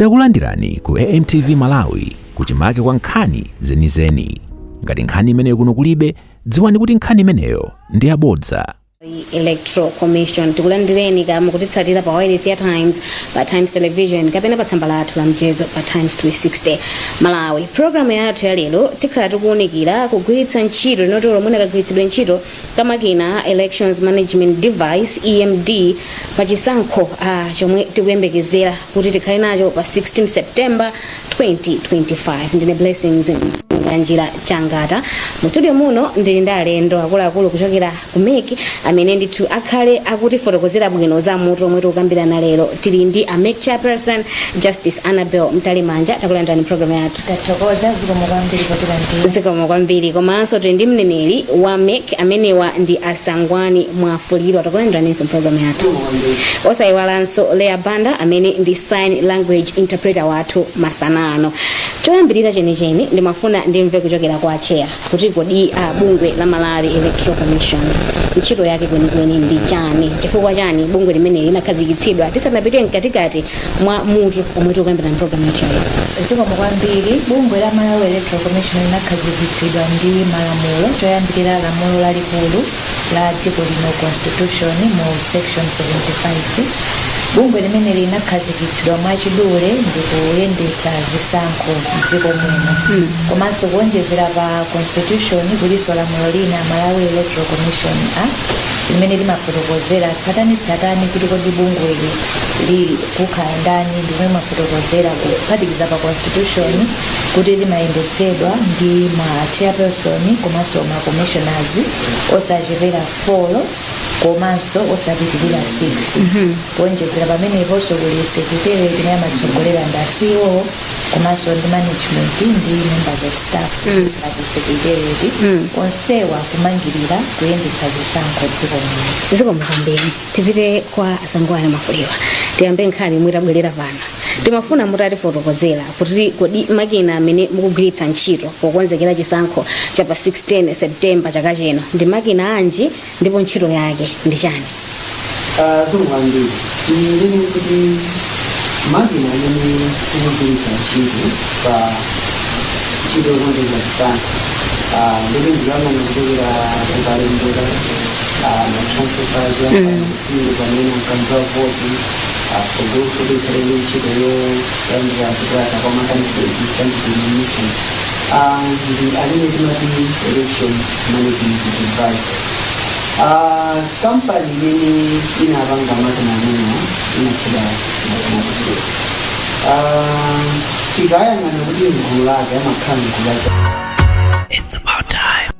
Takulandirani ku AMTV Malawi kuchimake kwa nkhani zenizeni. Ngati nkhani imeneyo kuno kulibe, dziwani kuti nkhani imeneyo ndi yabodza. Electoral Commission, tikulandireni kama mukutitsatira pa wireless ya Times, pa Times Television kapena pa tsamba lathu la mchezo pa Times 360 Malawi. Programu yathu ya lero tikhala tikuwunikira kugwiritsa ntchito linotolo mwina kagwiritsidwe ntchito kamakina Elections Management Device, EMD, pa chisankho chomwe tikuyembekezera kuti tikhale nacho pa 16 September 2025. Ndine Blessings Nganjira Changata. Mu studio muno ndili ndi alendo akuluakulu kuchokera ku MEC amene ndithu akhale akutifotokozera bwino za mutu omwe tikukambirana lero. Tili ndi a MEC chairperson, Justice Annabel Mtalimanja. Takulandirani program yathu. Tathokoza, zikomo kwambiri potilandira. Zikomo kwambiri. Komanso tili ndi mneneri wa MEC, amenewa ndi Asangwani Mwafulirwa. Takulandiraninso program yathu. Osayiwalanso Leah Banda amene ndi sign language interpreter wathu masana ano. Choyambirira chenicheni, ndimafuna ndimve kuchokera kwa chair kuti kodi bungwe la Malawi Electoral Commission ntchito yake kwenikweni ndi chani, chifukwa chani bungwe limene linakhazikitsidwa, tisanapite mkatikati mwa mutu omwe tikukambirana program yathu yalero. Zikomo kwambiri. Bungwe la Malawi Electoral Commission linakhazikitsidwa ndi malamulo. Choyambirira, lamulo lalikulu la dziko lino, Constitution, mu section 75. Bungwe limene linakhazikitsidwa mwachidule ndi kuyendetsa zisankho mdziko muno. Komanso kuonjezera pa Constitution, kulinso lamulo lina, Malawi Electoral Commission Act, limene limafotokozera tsatanetsatane kuti kodi bungweli likukhala ndani, ndimwe mafotokozera kuphatikiza pa Constitution kuti limayendetsedwa ndi ma chairperson komanso ma commissioners osachepera 4 komanso osapitirira 6. Kuonjezera pameneponso kuli secretariat imene amatsogolera ndi CEO, komanso ndi management ndi members of staff ngati secretariat, onsewa kumangirira kuyendetsa zisankho dziko muno. Zikomo kwambiri. Tipite kwa Asangwani Mwafulirwa. Tiyambe nkhani imwe tabwerera pano. Timafuna mutatifotokozera kuti kodi makina amene mukugwiritsa ntchito pokonzekera chisankho cha pa 16 September chaka chino ndi makina anji, ndipo ntchito yake ndi chani? Zikomo kwambiri. Ndine kuti makina amene tikugwiritsa ntchito pa ntchito yokonzekera chisankho, ndikuti ndikuyang'ana kuchokera kukalembera, ma transfers, pamene ankamva voti, tsogolo kuti ikhale ndi ntchito yolandira zikalata kwa ma candidate, candidate nomination, ndi amene timati election management device. Kampani imene inapanga makina amenewa inatchedwa Smartmatic. Tikayang'ana kuti mgulu lake amakhala mgulu lake It's about time.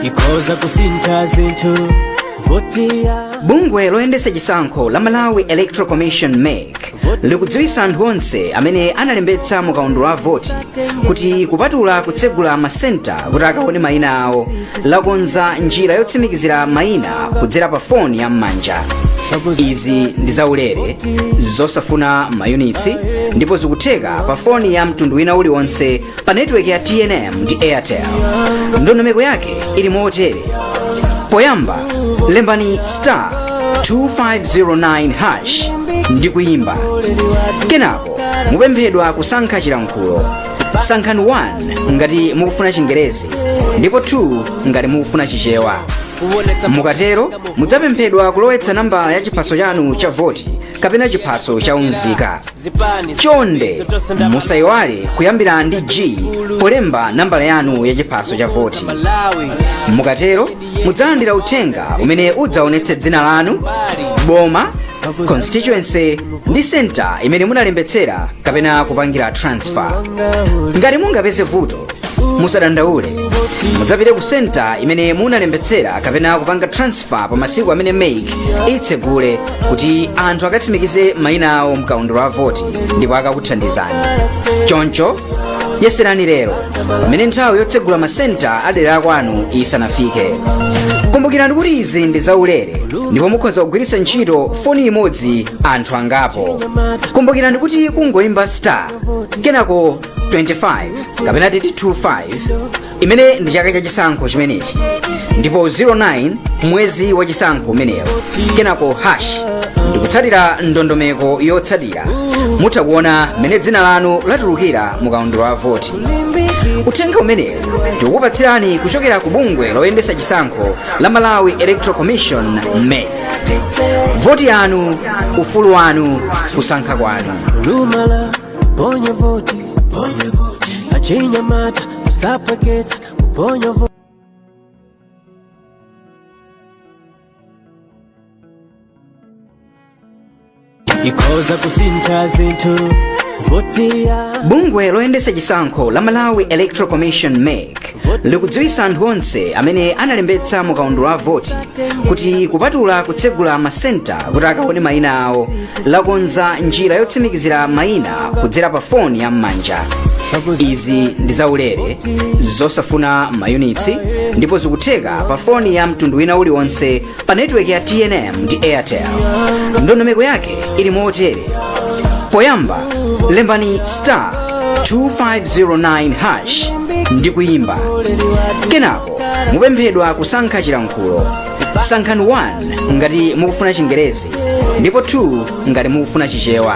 Ikhoza kusintha zinthu voti ya Bungwe loyendetsa chisankho la Malawi Electoral Commission, MEC, likudziwitsa anthu onse amene analembetsa mu kaundula wa voti kuti kupatula kutsegula masenta kuti akaone mayina awo, lakonza njira yotsimikizira mayina kudzera pa foni ya m'manja. Izi ndi zaulere, zosafuna mayunitsi, ndipo zikutheka pa foni ya mtundu wina uliwonse pa netiweki ya TNM ndi Airtel. Ndondomeko yake ili motere: poyamba lembani star 2509 hash ndi kuyimba. Kenako mupemphedwa kusankha chilankhulo. Sankhani 1 ngati mukufuna Chingerezi ndipo 2 ngati mukufuna Chichewa. Mukatero mudzapemphedwa kulowetsa nambala ya chiphaso chanu cha voti kapena chiphaso cha unzika. Chonde musayiwale kuyambira ndi G polemba nambala yanu ya chiphaso cha voti. Mukatero mudzalandira uthenga umene udzaonetse dzina lanu, boma, constituency ndi center imene munalembetsera kapena kupangira transfer. Ngati mungapeze vuto, musadandaule. Mudzapite ku center imene munalembetsera kapena kupanga transfer pa masiku amene MEC itsegule kuti anthu akatsimikize mayina awo mkaundula wa voti, ndipo akakuthandizani. Choncho yeserani lero pamene nthawi yotsegula masenta adera kwanu isanafike. Kumbukirani kuti izi ndi zaulere ndipo mukhoza kugwiritsa ntchito foni imodzi anthu angapo. Kumbukirani kuti kungoyimba star kenako 25 kapena titi 25, imene ndi chaka cha chisankho chimenechi, ndipo 09 mwezi wa chisankho umenewo, kenako hash ndikutsatira ndondomeko yotsatira, mutha kuona mmene dzina lanu latulukira mukaundula wa voti. Uthenga umenewu tikukupatsirani kuchokera ku bungwe loyendetsa chisankho la Malawi Electoral Commission, MEC. Voti yanu, ufulu wanu, kusankha kwanu. Lumala ponya voti, ponya voti. Achinyamata usapweketsa uponya voti. Ikhoza kusintha zinthu voti ya. Bungwe loyendetsa chisankho la Malawi Electoral Commission, MEC, likudziwitsa anthu onse amene analembetsa mukaundula wa voti kuti kupatula kutsegula masenta kuti akaone mayina awo, lakonza njira yotsimikizira mayina kudzera pa foni ya m'manja. Izi ndi zaulere, zosafuna mayunitsi, ndipo zikutheka pa foni ya mtundu wina uliwonse pa netiweki ya TNM ndi Airtel. Ndondomeko yake ili motere: poyamba lembani star 2509 hash ndi kuyimba. Kenako mupemphedwa kusankha chilankhulo. Sankhani 1 ngati mukufuna Chingerezi ndipo 2 ngati mukufuna Chichewa.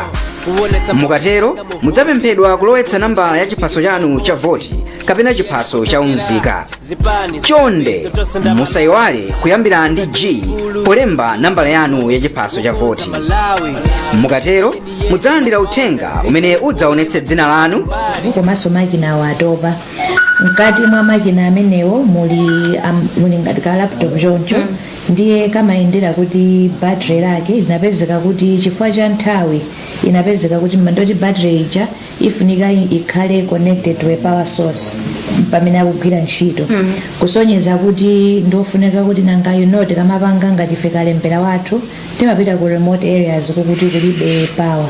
Mukatero mudzapemphedwa kulowetsa nambala ya chiphaso chanu cha voti kapena chiphaso cha unzika. Chonde musayiwale kuyambira ndi G polemba nambala yanu ya chiphaso cha voti. Mukatero mudzalandira uthenga umene udzaonetse dzina lanu. Komanso makina awo atopa. Mkati mwa makina amenewo muli ngati ka laptop choncho, ndiye kamayendera kuti battery lake linapezeka kuti chifukwa cha nthawi inapezeka kuti mandoti battery ija ifunika ikhale connected to a power source pamene akugwira ntchito, kusonyeza kuti ndofunika kuti nanga tikamapanga ngati ife kalembera wathu timapita ku remote areas kukuti kulibe power,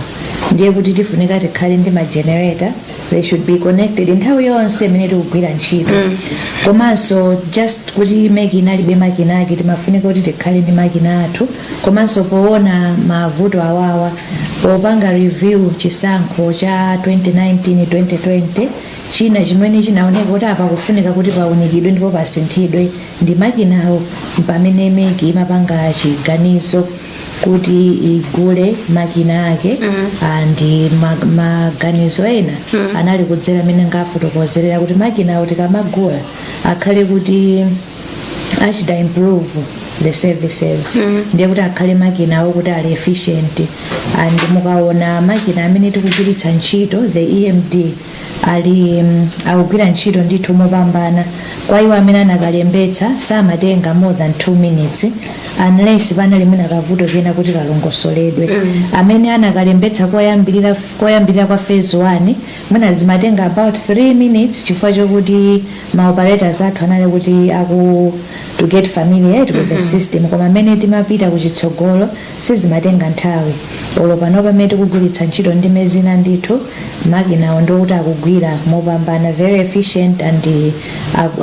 ndiye kuti tifunika tikhale ndi ma generator. They should be connected nthawi yonse imene tikugwira ntchito. Komanso just kuti MEC inalibe makina ake, timafunika kuti tikhale ndi makina athu. Komanso poona mavuto awawa, popanga review chisankho cha 2019 2020, china chimene chinaoneka kuti apa kufunika kuti paunikidwe ndipo pasinthidwe ndi makinawo, pamene MEC imapanga chiganizo kuti igule makina ake. Ndi maganizo ena anali kudzera amene ngafotokozerera kuti makinawo tikamagula akhale kuti achita improve the services, ndiye kuti akhale makina okuti ali efficient. And mukaona makina amene tikugwiritsa ntchito, the EMD, ali akugwira ntchito ndithu mopambana. Kwa iwo amene anakalembetsa, samatenga more than 2 minutes unless panali mwina kavuto kena kuti kalongosoledwe. Amene anakalembetsa koyambirira kwa phase 1, mwina zimatenga about 3 minutes chifukwa chokuti ma operators athu anali kuti aku to get familiar with the system. Koma amene timapita kuchitsogolo sizimatenga nthawi. Olo pano pamene tikugwiritsa ntchito ndime zina ndithu, makinawo ndokuti akugwira mopambana, very efficient, and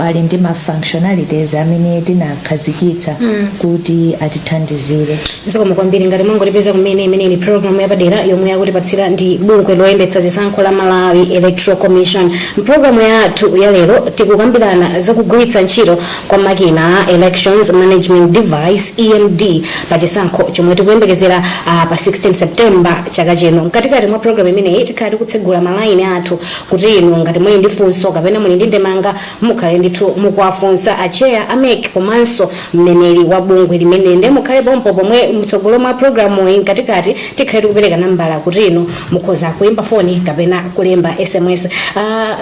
ali ndi ma functionalities amene tinakhazikitsa kuti atithandizire. Zikomo kwambiri. Ngati mwangotipeza kumene, imene ili program yapadera yomwe yakutipatsira ndi bungwe loyendetsa zisankho la Malawi Electoral Commission. Mpulogalamu yathu ya lero tikukambirana zakugwiritsa ntchito kwa makina a Elections Management Device, EMD, pa chisankho chomwe tikuyembekezera pa 16 September chaka chino. Mkatikati mwa program imeneyi tikhala tikutsegula malaini athu kuti inu ngati muli ndi funso kapena muli ndi ndemanga, mukhale ndithu mukuwafunsa a chair a MEC komanso mneneri wa bungwe limene. Ndiye mukhale pompo, pomwe mtsogolo mwa programu iyi mkatikati tikhale tikupereka nambala kuti inu mukhoza kuimba foni kapena kulemba SMS.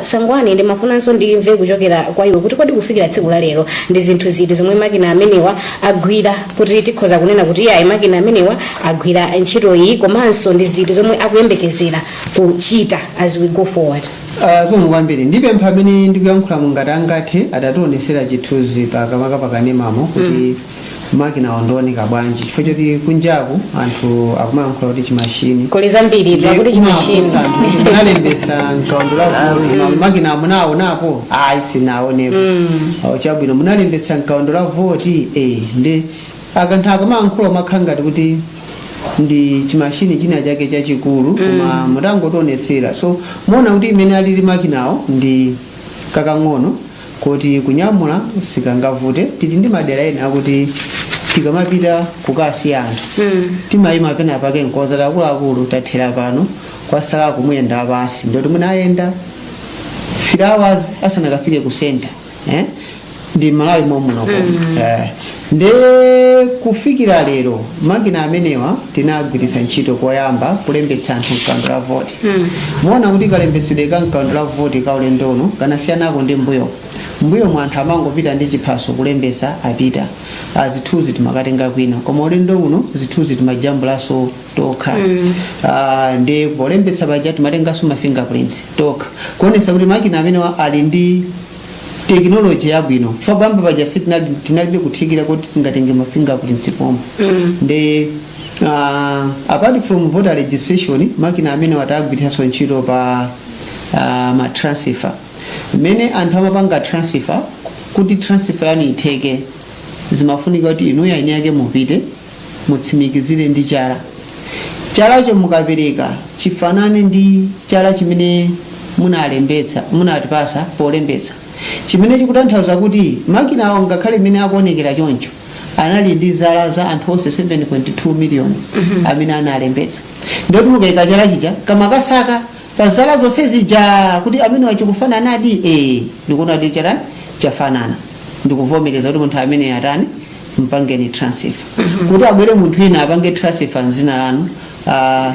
Sangwani, ndimafunanso ndimve kuchokera kwa iwe kuti kodi kufikira tsiku la lero ndi zinthu ziti zomwe makina amenewa agwira kuti tikhoza kunena kuti iyayi, makina amenewa agwira ntchito iyi, komanso ndi ziti zomwe akuyembekezera kuchita as we go forward? Zikomo kwambiri. Ndipempha amene ndikuyankhula ngati angathe atationesera chithunzi pakamaka pakanemamo kuti makina ndioneka bwanji, chifukwa choti kunjaku anthu akumayankhula kuti chimashini. Kuli zambiri twakuti chimashini. Munalembesa mkaundula, makina munaonapo? Ayi, sinaonepo. Oh, chabwino, munalembetsa mkaundula voti? Eh, ndi akanthu akamayankhula umakhala ngati kuti Ndi chimashini china chake chachikulu, koma mutangotionesera. So muona kuti imene alili makinawo ndi kakang'ono kuti kunyamula sikangavute. Tili ndi madera ena akuti tikamapita kukasiya anthu, timayima pena pake nkoza, akuluakulu, tathera pano, kwasala kumuyenda pasi, ndoti munayenda 3 hours asanakafike ku center, eh? Ndi Malawi momuno eh. Nde kufikira lero makina amenewa tinagwiritsa ntchito koyamba kulembetsa anthu mkaundula la voti. Muona kuti kalembetsedwe ka mkaundula la voti ka ulendo uno kanasiyanako ndi mbuyo. Mbuyo mwa anthu amangopita ndi chiphaso kulembetsa, apita, zithunzi timakatenga kwina, koma ulendo uno zithunzi timajambulanso tokha. Ndi polembetsa paja timatenganso ma fingerprints tokha, kuonesa kuti makina amenewa ali ndi technology yabwino, chifukwa pamba paja tinalibe kuthekera kuti tingatenge ma fingerprints pomwe. Ndi apart from voter registration, makina amene watagwiritsanso ntchito pa ma transfer. Mmene anthu amapanga transfer, kuti transfer yanu itheke, zimafunika kuti inuyo eni yake mupite mutsimikizire ndi chala. Chalacho mukapereka chifanane ndi chala chimene munalembetsa, munatipasa polembetsa, chimene chikutanthauza kuti makinawo, ngakhale mmene akuonekera choncho, anali ndi zala za anthu onse 7.2 million amene analembetsa. Ndoti mukayika chala chija, kamakasaka pa zala zonse zija kuti amene wachikufananadi, ndikuona kuti chatani, chafanana, ndikuvomereza kuti munthu amene atani, mpangeni transfer. Kuti abwere munthu wina apange transfer mzina lanu,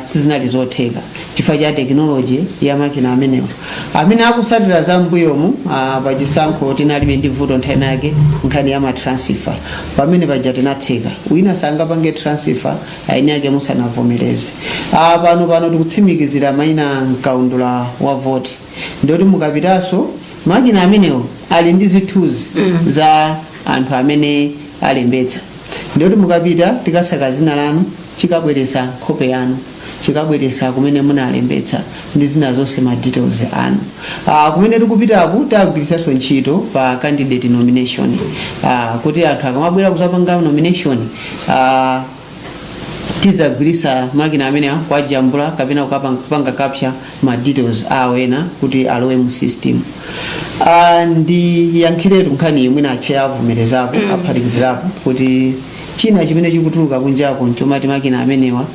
sizinali zotheka chifukwa cha technology ya makina amenewa. Amene akusatira za mbuyomu, pachisankho tinalibe ndi vuto nthawi yake nkhani ya ma transfer. Pamene paja tinatseka, wina sangapange transfer eni yake musanavomereze. Pano tikutsimikizira mayina mkaundula wa voti, ndoti mukapitanso makina amenewo ali ndi zithunzi za anthu amene alembetsa, ndoti mukapita tikasaka zina lanu, chikabweresa nkhope yanu, chikabweresa kumene munalembetsa ndi zina zonse, ma details anu. Kumene tikupitaku tagwiritsanso ntchito pa candidate nomination, kuti anthu akamabwera kuzapanga nomination, tizagwiritsa makina amene kwajambula kapena kupanga capture ma details awo ena kuti alowe mu system. Ndiyankhiretu nkhani imwe ache avomerezapo, aphatikizirapo kuti china chimene chikutuluka kunjako nchomati makina amenewa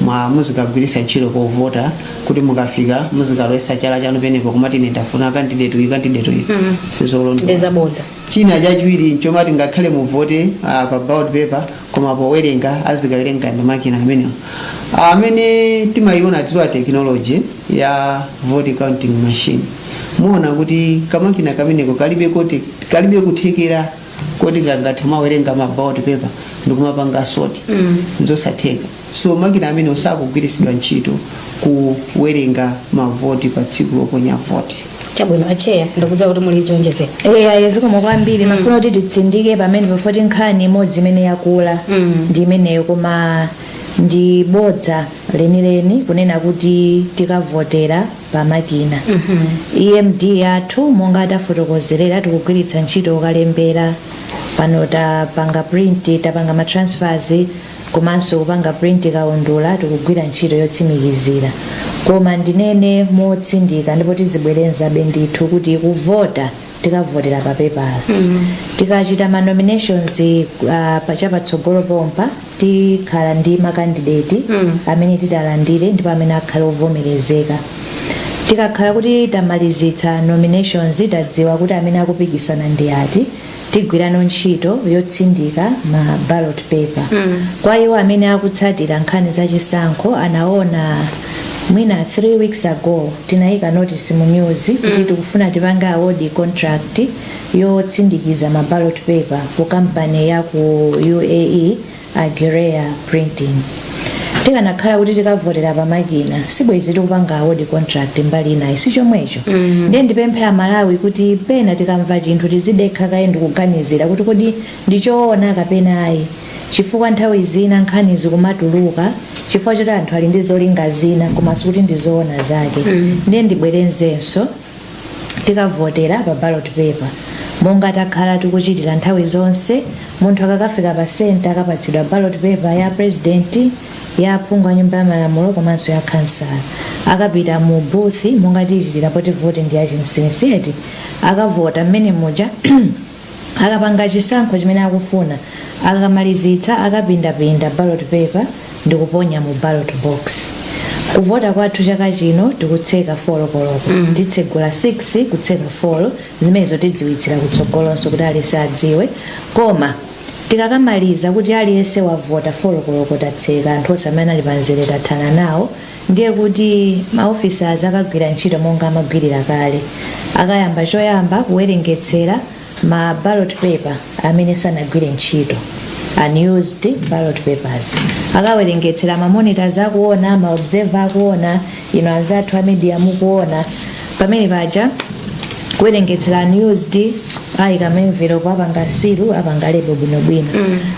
mwa muzikagwiritsa ntchito povota, kuti mukafika muzikalowesa chala chanu penepo kumati ine ndafuna candidate uyu, candidate uyu. Sizolondola. Ndizabodza. China chachiwiri nchomati ngakhale muvote pa ballot paper, koma powerenga azikawerenga ndi makina amenewa amene timayiona dziwa technology ya vote counting machine. Muona kuti kamakina kameneko kalibe koti kalibe kuthekera koti kangathe mawerenga ma ballot paper ndikumapanga sort. Nzosatheka. So makina amene osakugwiritsidwa ntchito kuwerenga mavoti pa tsiku loponya voti. Chabwino, acheya, ndikudziwa kuti muli chonjezera. Eya, zikomo kwambiri. Mafuna kuti titsindike pamene pafoti nkhani imodzi imene yakula ndi imeneyo, koma ndi bodza lenileni kunena kuti tikavotera pa makina. EMD yathu, monga tafotokozerera, tikugwiritsa ntchito kukalembera. Pano tapanga print, tapanga ma transfers komanso kupanga print kaundula, tikugwira ntchito yotsimikizira. Koma ndinene motsindika ndipo tizibwerenzabe ndithu kuti kuvota tikavotera pa pepala. Tikachita ma nominations pachapatsogolo pompa, tikhala ndi ma candidate amene titalandire ndipo amene akhale ovomerezeka. Tikakhala kuti tamalizitsa nominations, tadziwa kuti amene akupikisana ndi ati, tigwirano ntchito yotsindika ma ballot paper. Kwa iwo amene akutsatira nkhani zachisankho, anaona mwina 3 weeks ago tinayika notice mu news kuti tikufuna tipange award contract yotsindikiza ma ballot paper ku kampani ya ku UAE, Agirea Printing. Tikanakhala kuti tikavotera pamakina, sibwezi tikupanga award contract mbali inayi, sichomwecho? Ndiye ndipemphe Amalawi kuti pena tikamva chinthu tizidekha kaye ndikuganizira kuti kodi ndichoona kapena ayi, chifukwa nthawi zina nkhani zikumatuluka chifukwa choti anthu ali ndi zolinga zina, koma sikuti ndizoona zake. Ndiye ndibwerenzenso, tikavotera pa ballot paper monga takhala tikuchitira nthawi zonse. Munthu akakafika pa center akapatsidwa ballot paper ya president, Ya aphungu a Nyumba ya Malamulo komanso ya kansala akapita mu booth monga tichitira poti voti ndi yachinsinsi eti, akavota mmene muja, akapanga chisankho chimene akufuna, akamalizitsa akapindapinda ballot paper ndi kuponya mu ballot box. Kuvota kwathu chaka chino tikutseka 4 koloko, titsegula 6, kutseka 4. Zimenezo tidziwitsira kutsogolonso kuti aliyense adziwe. Koma tikakamaliza kuti aliyense wavota, 4 koloko tatseka, anthu onse amene ali pamzere tathana nawo, ndiye kuti maofficers akagwira ntchito monga amagwirira kale. Akayamba choyamba kuwerengetsera ma ballot paper amene sanagwire ntchito, unused ballot papers. Akawerengetsera, ma monitors akuona, ma observer akuona, ino anzathu a media mukuona pamene paja. Kuwerengetsera unused, ayika envelope, apanga seal, apanga label bwinobwino.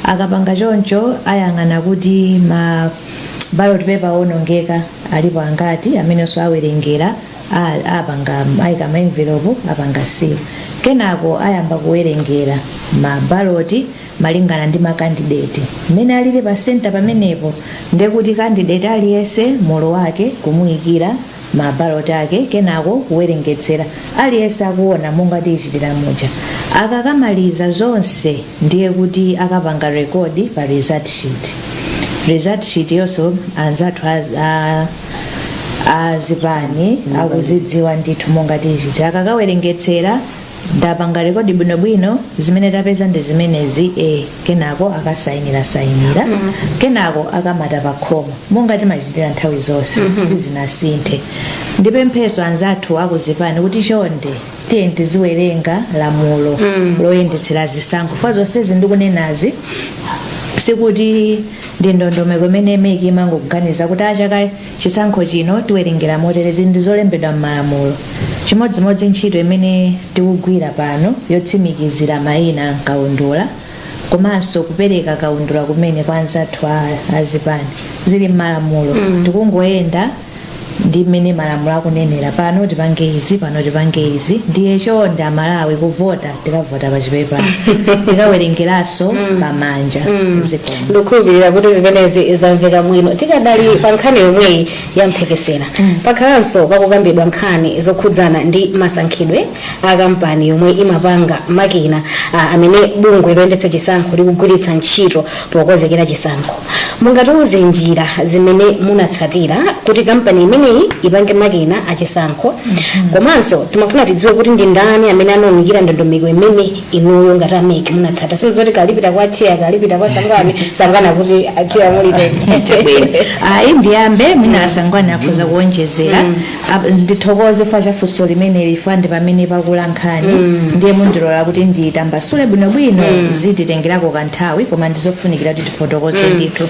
Akapanga choncho, ayang'ana kuti ma ballot paper onongeka alipo angati, amenenso awerengera, apanga, ayika ma envelope, apanga seal. Kenako ayamba kuwerengera ma ballot malingana ndi makandidate mmene alili pa center pamenepo. Ndekuti candidate aliyense molo wake kumuyikira ma ballot ake, kenako kuwerengetsera aliyense akuona monga tichitira muja. Akakamaliza zonse, ndiye kuti akapanga record pa result sheet. Result sheet yonso anzathu azipani akuzidziwa ndithu monga tichitira. Akakawerengetsera, ndapanga record bwinobwino, zimene tapeza ndi zimenezi kenako akasayinira sayinira, kenako akamata pa khoma monga timachitira nthawi zonse, sizinasinthe. Ndipempheso anzathu akuzipani kuti chonde tiye tiziwerenga lamulo loyendetsera zisankho fa zonsezi ndikunenazi sikuti ndi ndondomeko imene MEC imangokuganiza kuti achaka chisankho chino tiwerengera motere. Ndi zolembedwa m'malamulo. Chimodzimodzi ntchito imene tikugwira pano yotsimikizira mayina mkaundula komanso kupereka kaundula kumene kwa anzathu azipani zili m'malamulo. Tikungoyenda ndi mmene malamulo akunenera, pano tipange izi, pano tipange izi. Ndiye chonde Amalawi, kuvota tikavota pachipepala, tikawerengeranso pamanja. Zikomo. Ndikukhulupirira kuti zimenezi zamveka bwino. Tikadali pa nkhani yomweyi ya mphekesera, pakhalanso pakukambidwa nkhani zokhudzana ndi masankhidwe a kampani yomwe imapanga makina amene bungwe loyendetsa chisankho likugwiritsa ntchito pokonzekera chisankho. Mungatiuze njira zimene munatsatira kuti kampani imeneyi ipange makina achisankho? Komanso timafuna tidziwe kuti ndi ndani amene anawunikira ndondomeko imene inuyo ngati a MEC munatsata. Sinzoti kalipita kwa chair, kalipita kwa Sangwani, Sangwani akuti a chair muliteni. Ayi, ndiyambe, mwina asangwani akhoza kuonjezera. Ndithokoze fa chafunso limene lifa ndi pamene pakula nkhani, ndiye mundilola kuti nditambasule bwinobwino. Zititengerako kanthawi, koma ndizofunikira kuti tifotokoze ndithu.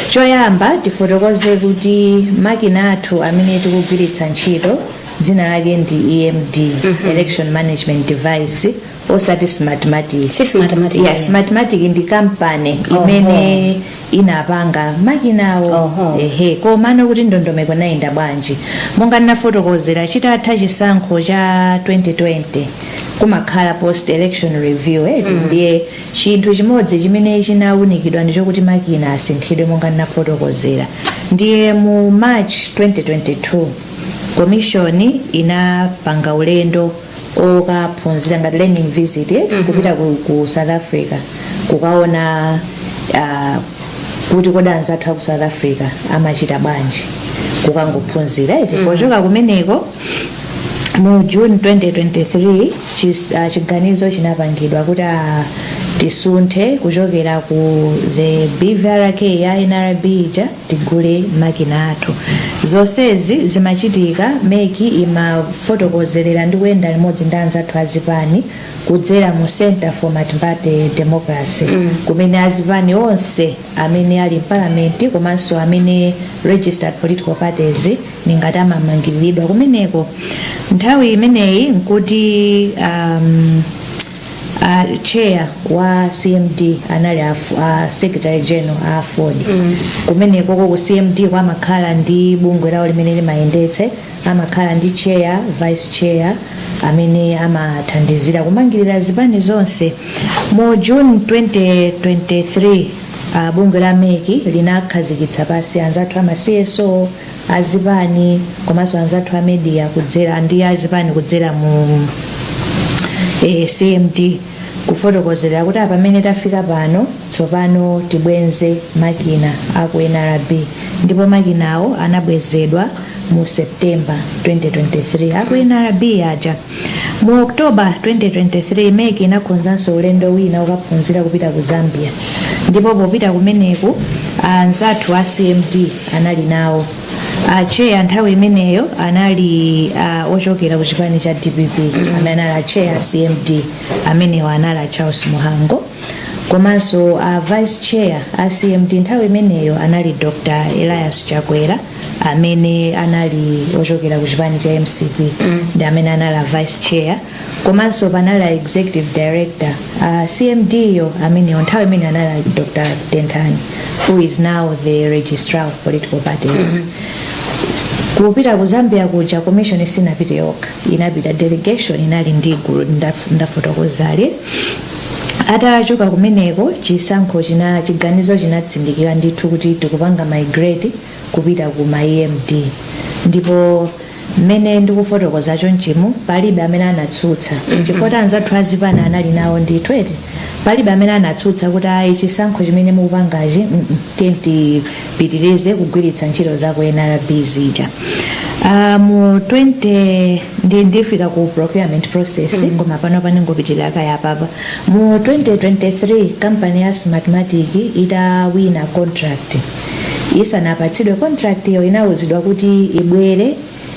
Choyamba tifotokoze kuti makina athu amene tikugwiritsa ntchito dzina lake ndi EMD, Election Management Device, osati Smartmatic. Si Smartmatic? Yeah, Smartmatic ndi kampani imene inapanga makinawo. Ehe, komano kuti ndondomeko inayenda bwanji, monga ndinafotokozera, chitatha chisankho cha 2020 kumakhala post election review eti. Ndiye chinthu chimodzi chimene chinawunikidwa ndichokuti makina asinthidwe monga ndinafotokozera. Ndiye mu March 2022 commission inapanga ulendo okaphunzira ngati learning visit kupita ku South Africa kukaona kuti kodi anzathu aku South Africa amachita bwanji, kukangophunzira eti. Pochoka kumeneko mu June 2023, chiganizo chinapangidwa kuti tisunthe kuchokera ku the BVRK ya NRB ija, tigule makina athu. Zonsezi zimachitika, MEC imafotokozerera ndi kuyenda limodzi ndi anzathu azipani kudzera mu Center for Multiparty Democracy, kumene azipani onse amene ali mparliament komanso amene registered political parties ningati amamangiriridwa kumeneko. Nthawi imeneyi nkuti chair wa CMD anali a secretary general a AFORD. Kumeneko ku CMD kwamakhala ndi bungwe lawo limene limayendetse, amakhala ndi chair, vice chair amene amathandizira kumangirira zipani zonse. Mu June 2023 Bungwe la MEC linakhazikitsa pasi anzathu ama CSO, azipani, komanso anzathu a media kudzera ndi azipani kudzera mu CMD, kufotokozera kuti pamene tafika pano, tsopano tibwenze makina aku NRB. Ndipo makinawo anabwezedwa mu September 2023, aku NRB aja. Mu October 2023, MEC inakonzanso ulendo wina ukaphunzira kupita ku Zambia, ndipo popita kumeneku anzathu a CMD anali nawo. Acheya nthawi imeneyo anali ochokera ku chipani cha DPP, amene anali acheya CMD amenewo anali a Charles Muhango, komanso a vice chair a CMD nthawi imeneyo anali Dr Elias Chakwera, amene anali ochokera ku chipani cha MCP, ndi amene anali a vice chair. Komanso panali a executive director a CMD yo, amenewo nthawi imene anali Dr Tentani, who is now the Registrar of Political Parties. Kupita ku Zambia kuja, commission sinapite yokha, inapita delegation, inali ndi gulu ndafotokozali. Atachoka kumeneko, chisankho china, chiganizo chinatsindikira ndithu kuti tikupanga migrate kupita ku ma EMD. Ndipo mmene ndikufotokoza chonchimu, palibe amene anatsutsa, chifukwa anzathu azipani anali nawo ndithu eti. Palibe amene anatsutsa kuti ayi, chisankho chimene mukupangachi, tiye tipitirize kugwiritsa ntchito zako NRB zija. Mu 20 ndifika ku procurement process, koma pano panengopitirira kaya papa. Mu 2023, kampani ya Smartmatic itawina contract, isanapatsidwe contract iyo, inawuzidwa kuti ibwere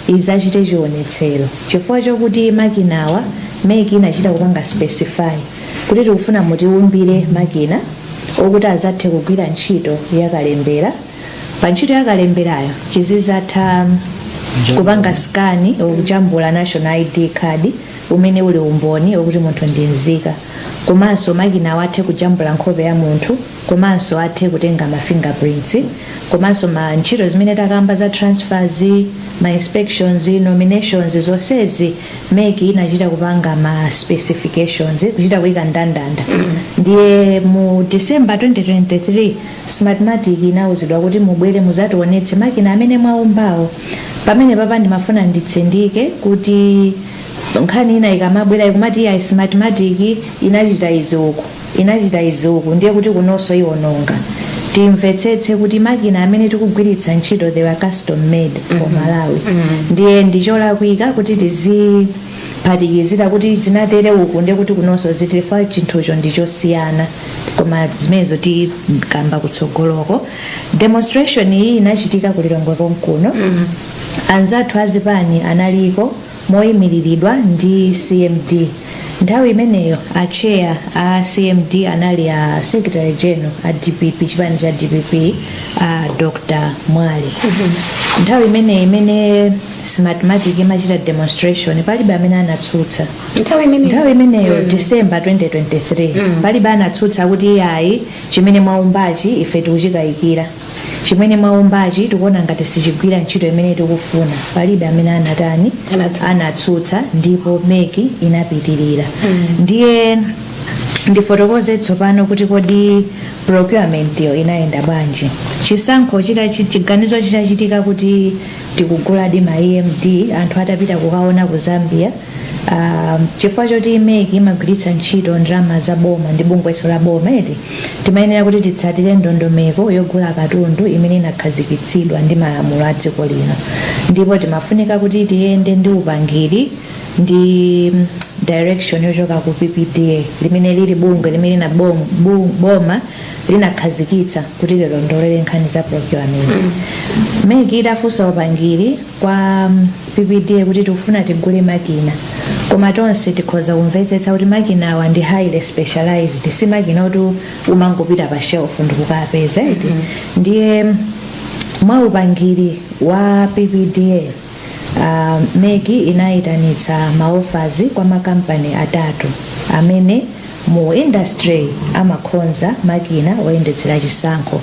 izachite chionetsero, chifukwa chokuti makinawa MEC inachita kupanga specify kuti tikufuna mutiumbire makina okuti azathe kugwira ntchito yakalembera. Pa ntchito yakalemberayo chizizatha kupanga scan, kujambula national ID card umene uli umboni okuti munthu ndi nzika, komanso makinawo athe kujambula nkhope ya munthu, komanso athe kutenga ma fingerprints, komanso ma ntchito zimene takamba za transfers, ma inspections, nominations, zonsezi MEC inachita kupanga ma specifications, kuchita kuyika ndandanda. Ndiye mu December 2023, Smartmatic inawuzidwa kuti mubwere muzationetse makina amene mwaumbawo. Pamene papa ndimafuna nditsindike kuti nkhani ina ikamabwera ikumati iya, Smartmatic inachita izi uku, inachita izi uku, ndiye kuti kunonso iwononga. Timvetsetse kuti makina amene tikugwiritsa ntchito, they were custom made for Malawi. Ndiye ndicholakwika kuti tiziphatikizira kuti zinatere uku, ndiye kuti kunonso zitifa, chinthucho ndichosiyana. Koma zimenezo tikamba kutsogoloko. Demonstration iyi inachitika ku Lilongwe konkuno. Anzathu azipani analiko moyimiriridwa ndi CMD. Nthawi imeneyo acheya a CMD anali a secretary general a DPP, chipani cha DPP, a Dr Mwale. Nthawi imeneyi imene Smartmatic imachita demonstration, palibe amene anatsutsa. Nthawi imeneyo? Nthawi imeneyo, December 2023, palibe anatsutsa kuti iyayi, chimene mwaumbachi ife tikuchikayikira, chimene mwaumbachi tikuona ngati sichigwira ntchito imene tikufuna. Palibe amene anatani? Anatsutsa. Anatsutsa, ndipo MEC inapitirira. Ndiye ndifotokoze tsopano kuti kodi procurement yo inayenda bwanji? Chisankho chita, chiganizo chitachitika kuti tikuguladi ma EMD, anthu atapita kukaona ku Zambia, chifukwa choti MEC imagwiritsa ntchito ndalama za boma ndi bungweso la boma eti, timayenera kuti titsatire ndondomeko yogula katundu imene inakhazikitsidwa ndi malamulo a dziko lino, ndipo timafunika kuti tiyende ndi upangiri ndi direction yochoka ku PPDA, limene lili bungwe limene na boma linakhazikitsa kuti lilondolere nkhani za procurement. MEC itafunsa upangiri kwa PPDA kuti tikufuna tigule makina, koma tonse tikhoza kumvetsetsa kuti makina awa ndi highly specialized, si makina oti umangopita pa shelf ndikukapeza eti. Ndiye mwa upangiri wa PPDA, MEC inayitanitsa ma offers kwa makampani atatu amene mu industry amakhonza makina oyendetsera chisankho.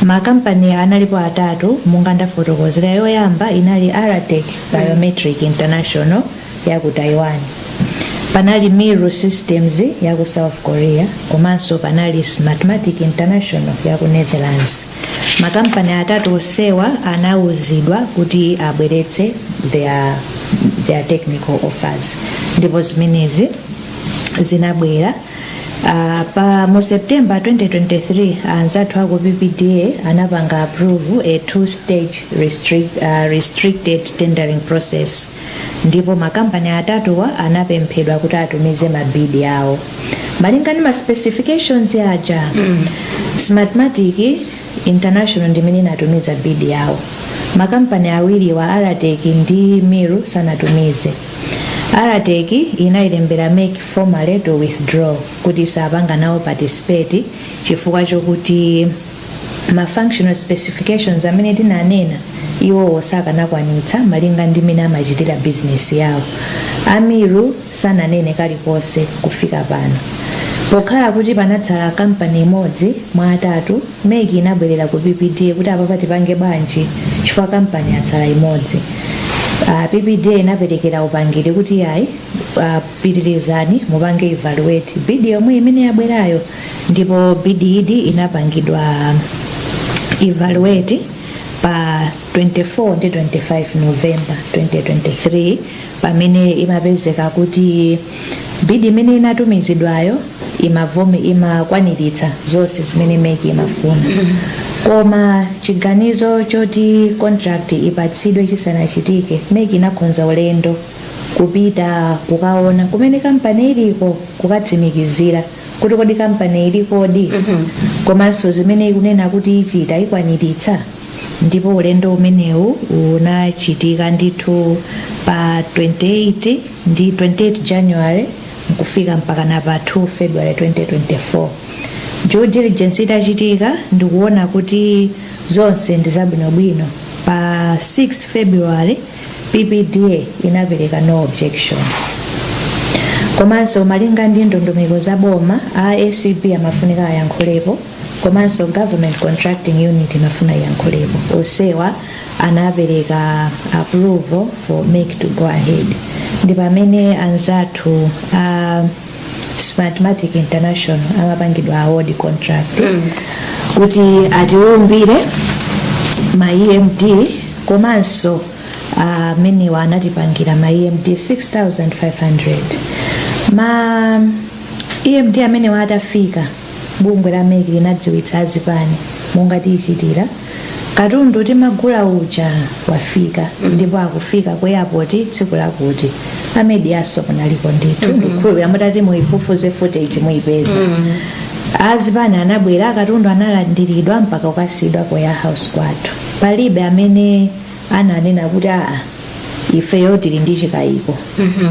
Makampani analipo atatu monga ndafotokozera. Yoyamba inali Aratek Biometric International ya ku Taiwan. Panali Miru Systems ya ku South Korea, komanso panali Smartmatic International ya ku Netherlands. Makampani atatu onsewa anawuzidwa kuti abweretse their technical offers, ndipo zimenezi zinabwera. Pa mu September 2023, anzathu aku PPDA anapanga approve a two stage restricted tendering process, ndipo makampani atatuwa anapemphedwa kuti atumize ma bid awo malinga ndi ma specifications aja. Smartmatic International ndimene inatumiza bid yawo. Makampani awiri wa Aratek ndi Miru sanatumize. Aratek inayilembera MEC formally to withdraw, kuti sapanga nawo participate chifukwa chokuti ma functional specifications amene tinanena iwowo sakanakwanitsa malinga ndi mmene amachitira business yawo. A Miru sananene kalikonse kufika pano. Pokhala kuti panatsala kampani imodzi mwa atatu, MEC inabwerera ku PPDA kuti apapa tipange bwanji chifukwa kampani yatsala imodzi? PPDA inaperekera upangiri kuti yayi, pitirizani mupange evaluate bid yomwe imene yabwerayo, ndipo bid idi inapangidwa evaluate pa 24 ndi 25 November 2023, pamene imapezeka kuti bid imene inatumizidwayo imakwaniritsa zonse zimene MEC imafuna. Koma chiganizo choti contract ipatsidwe chisanachitike, MEC inakonza ulendo kupita kukaona kumene kampani iliko, kukatsimikizira kuti kodi kampani ilikodi, komanso zimene ikunena kuti ichita ikwaniritsa. Ndipo ulendo umenewu unachitika ndithu pa 28 ndi 28 January nkufika mpaka na pa 2 February 2024. Due diligence itachitika ndikuona kuti zonse ndi zabwinobwino, pa 6 February PPDA inapereka no objection. Komanso malinga ndi ndondomeko za boma, a ACB amafunika ayankhulepo, komanso Government Contracting Unit imafuna iyankhulepo. Onsewa anapereka approval for MEC to go ahead, ndi pamene anzathu a Smartmatic International amapangidwa award contract kuti atiumbire ma EMD, komanso amenewa anatipangira ma EMD 6500. Ma EMD amenewa atafika, bungwe la MEC linadziwitsa azipani monga tiyichitira: katundu timagula uja wafika, ndipo akufika ku airport tsiku lakuti. A media so kunaliko ndithu, ndikukhulupirira mutati muifufuze footage muyipeza. Azipani anabwera, katundu analandiridwa mpaka kukasiyidwa ku warehouse kwathu. Palibe amene ananena kuti aa, ifeyo tili ndi chikayiko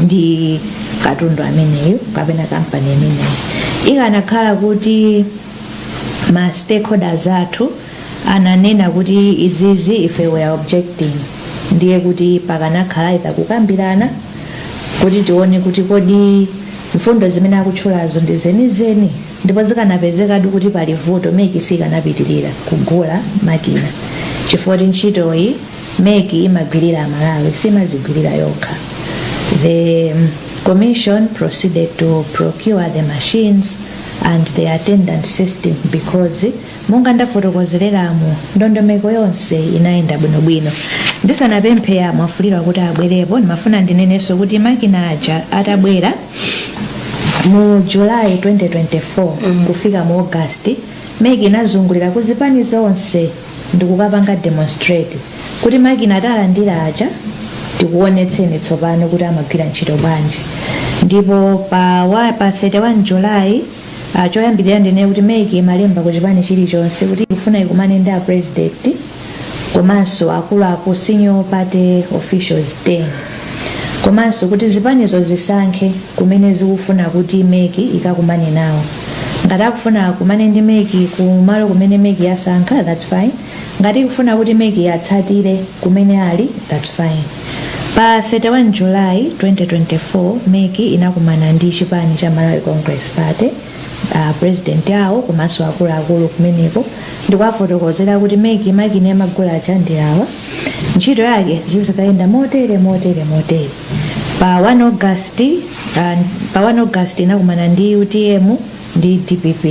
ndi katundu ameneyo kapena kampani imeneyo. Ikanakhala kuti ma stakeholders athu ananena kuti izizi ife we are objecting, ndiye kuti pakanakhala ita kukambirana kuti tione kuti kodi mfundo zimene akutchulazo ndi zenizeni, ndipo zikanapezekadi kuti pali vuto, MEC sikanapitirira kugula makina, chifukwa kuti ntchitoyi MEC imagwirira Amalawi, simazigwirira yokha. The commission proceeded to procure the machines and the attendant system because monga ndafotokozereramo, ndondomeko yonse inayenda bwinobwino. Ndisanapemphe Mwafulirwa kuti abwerepo, ndimafuna ndinenenso kuti makina aja atabwera mu July 2024 kufika mu August, MEC inazungulira ku zipani zonse ndikukapanga demonstrate kuti makina atalandira aja tikuonetseni tsopano kuti amagwira ntchito bwanji. Ndipo pa 31 July, choyambirira ndine kuti MEC imalemba ku chipani chilichonse kuti ikufuna ikumane ndi a president komanso akuluakulu, senior party officials 10, komanso kuti zipanizo zisankhe kumene zikufuna kuti MEC ikakumane nawo. Ngati akufuna akumane ndi MEC kumalo kumene MEC yasankha, that's fine. Ngati ikufuna kuti MEC yatsatire kumene ali, that's fine. Pa 31 July 2024, MEC inakumana ndi chipani cha Malawi Congress Party, president awo komanso akuluakulu kumeneko, ndikuwafotokozera kuti MEC makina yamagula aja ndi awa, ntchito yake zizikayenda motere, motere, motere. Pa 1 August Pa 1 August inakumana ndi UTM ndi DPP.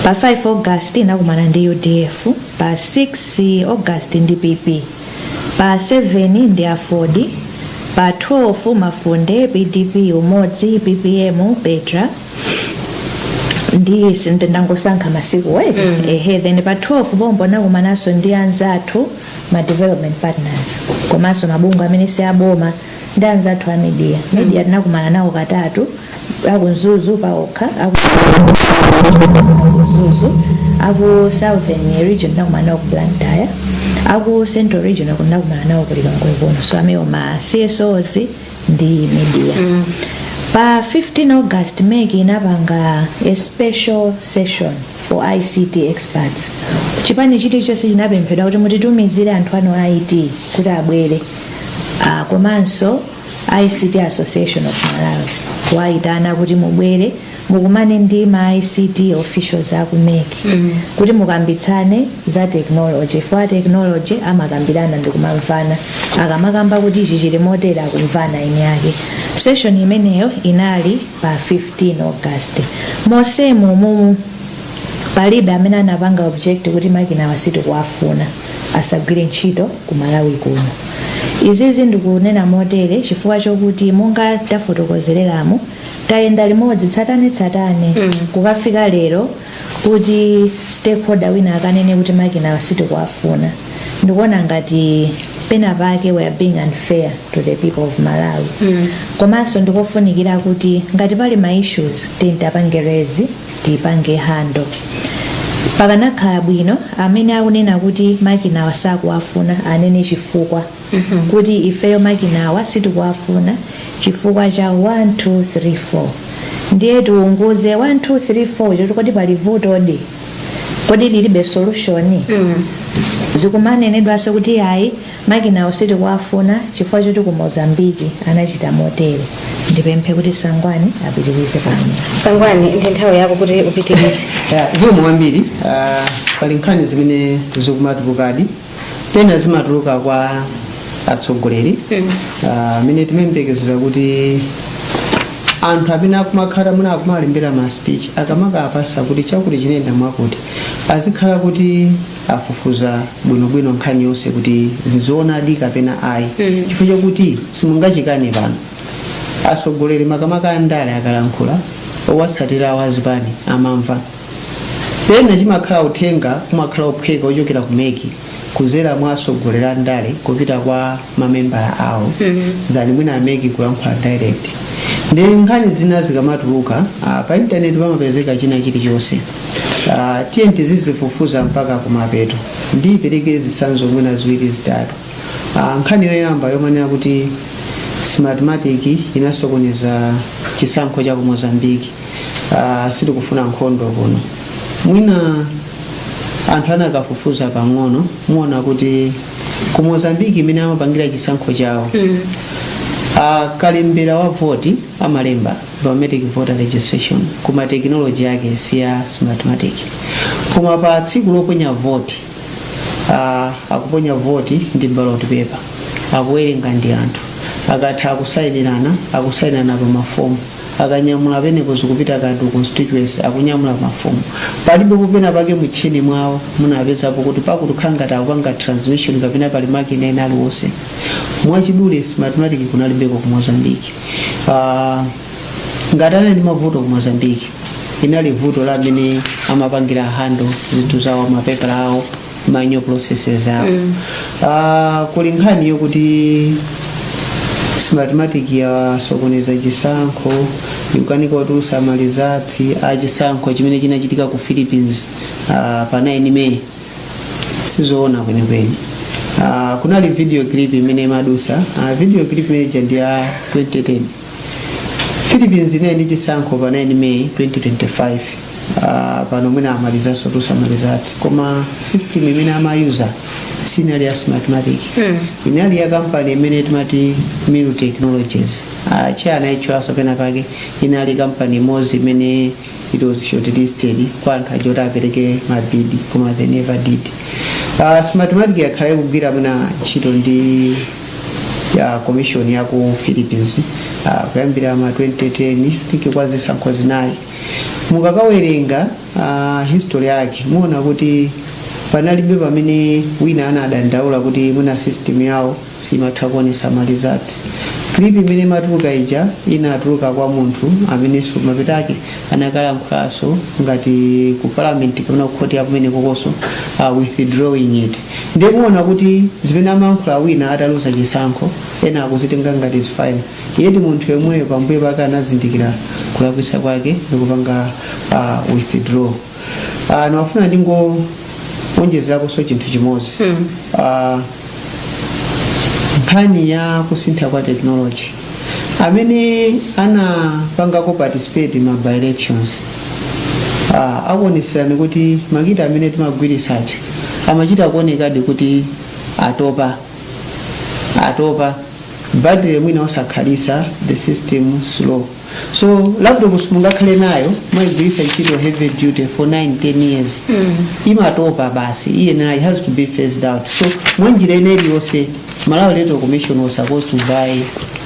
Pa 5 August inakumana ndi UDF, pa 6 August ndi PP, pa 7 ndi AFORD, pa 12 Mafunde, PDP, Umodzi, PPM, Petra ndi ndangosankha masiku weti. Ehe, then pa 12 pompo nakumananso ndi anzathu ma development partners komanso mabungwe amene si aboma ndi anzathu a media. Media tinakumana nawo katatu: aku Mzuzu paokha, aku Mzuzu, aku Southern Region tinakumana nawo ku Blantyre, aku Central Region tinakumana nawo ku Lilongwe kuno. So amewo ma CSOs ndi media. Pa 15 August MEC inapanga a special session for ICT experts. Chipani chilichonse chinapemphedwa kuti mutitumizire anthu anu a IT kuti abwere. Komanso ICT Association of Malawi kuwayitana kuti mubwere mukumane ndi ma ICT officials aku MEC kuti mukambitsane za technology. For technology amakambirana ndi kumamvana, akamakamba kuti ichi chili motere akumvana eni ake. Session imeneyo inali pa 15 August. Mosemu mumu palibe amene anapanga object kuti makina sitikuwafuna, asagwire ntchito ku Malawi kuno. Izizi ndikunena motere chifukwa chokuti monga tafotokozereramo, tayenda limodzi tsatanetsatane kukafika lero. Kuti stakeholder wina akanene kuti makina sitikuwafuna, ndikuona ngati pena pake we are being unfair to the people of Malawi. Komanso ndikofunikira kuti ngati pali ma issues tipange raise, tipange handle. Pakanakhala bwino amene akunena kuti makinawa sakuwafuna anene chifukwa, kuti ifeyo makinawa sitikuwafuna chifukwa cha 1 2 3 4, ndiye tiunguze 1 2 3 4 choti kodi pali vutodi, kodi lilibe solution? Zikumanenedwanso kuti ayi, makinawo sitikuwafuna chifukwa choti ku Mozambiki anachita motere. Ndipemphe kuti Sangwani apitirize pano. Sangwani, ndi nthawi yako kuti upitirize. Ya, zikomo kwambiri. Pali nkhani zimene zikumatulukadi, pena zimatuluka kwa atsogoleri amene timayembekezera kuti anthu amene akumakhala muna akumalembera ma speech, akamakapasa kuti chakuti chinenda mwakuti, azikhala kuti afufuza bwinobwino nkhani yonse kuti zizoonadi kapena ayi, chifukwa chokuti simungachikane pano atsogoleri makamaka andale akalankhula, owatsatira awo azipani amamva. Pena chimakhala uthenga umakhala ophweka ochokera ku MEC kuzera mwa atsogoleri andale kupita kwa mamembala awo than mwina a MEC kulankhula direct. Ndi nkhani zina zikamatuluka pa intaneti pamapezeka china chilichonse. Tiye tizizifufuza mpaka kumapeto. Ndipereke zitsanzo mwina ziwiri zitatu. Nkhani yoyamba yomanena kuti Smartmatic inasokoneza chisankho cha ku Mozambique, sitikufuna nkhondo kuno. Mwina anthu anakafufuza pang'ono, muona kuti ku Mozambique imene amapangira chisankho chawo, kalembera wa voti amalemba biometric voter registration, koma technology yake si ya Smartmatic. Koma pa tsiku loponya voti, akuponya voti ndi ballot paper, akuwerenga ndi anthu, akatha akusayinirana, akusayinirana pa mafomu, akanyamula penepo zikupita kantu constituency, akunyamula mafomu. Palibe kupena pake mutchini mwawo munapezapo kuti pakuti kukhala ngati akupanga transmission kapena pali makina ena aliwonse. Mwachidule, Smartmatic kunalibeko ku Mozambique. Ngati anali ndi mavuto ku Mozambique, inali vuto la amene amapangira handle zinthu zawo, mapepala awo, manual processes awo. Kuli nkhani yokuti Smartmatic yasokoneza chisankho, ikukanika kutulutsa ma results a chisankho chimene chinachitika ku Philippines pa 9 May, sizoona kwenikweni. Kunali video clip imene imadusa. Video clip imene ndi ya 2010. Philippines inali ndi chisankho pa 9 May 2025. Pano mwina amalizanso kutulutsa ma results, koma system imene amayuza sinali ya Smartmatic. Inali ya kampani imene timati Miru Technologies. Chana ichwaso pena pake inali kampani imodzi imene it was shortlisted kwa anthu aja kuti apereke ma bid, koma they never did. Smartmatic yakhala ikugwira mwina ntchito ndi ya commission ya ku Philippines Kuyambira ma 2010, I think, kwa zisankho zinayi. Mukakawerenga history yake, muona kuti panalibe pamene wina anadandaula kuti mwina system yawo simatha kuonesa ma results. Clip imene imatuluka ija inatuluka kwa munthu amenenso mapeto ake anakalankhulaso ngati ku parliament kapena ku court yakumene kokonso, withdrawing it. Ndiye muona kuti zimene amayankhula wina ataluza chisankho, ena akuzitenga ngati zifine, iye ndi munthu yemweyo pambuyo pake anazindikira kulakwitsa kwake ndikupanga withdraw. Ndimafuna ndingowonjezeraponso chinthu chimodzi. Nkhani ya kusintha kwa technology, amene anapangako participate ma by elections akuoneserani kuti makina amene timagwirisacha amachita kuonekadi kuti atopa, atopa battery, mwina osakhalisa, the system slow. So laptop simungakhale nayo mwayigwiritsa ntchito heavy duty for 9 10 years, imatopa basi, iyenera, it has to be phased out. So mwanjira ina iliyonse, Malawi Electoral Commission was supposed to buy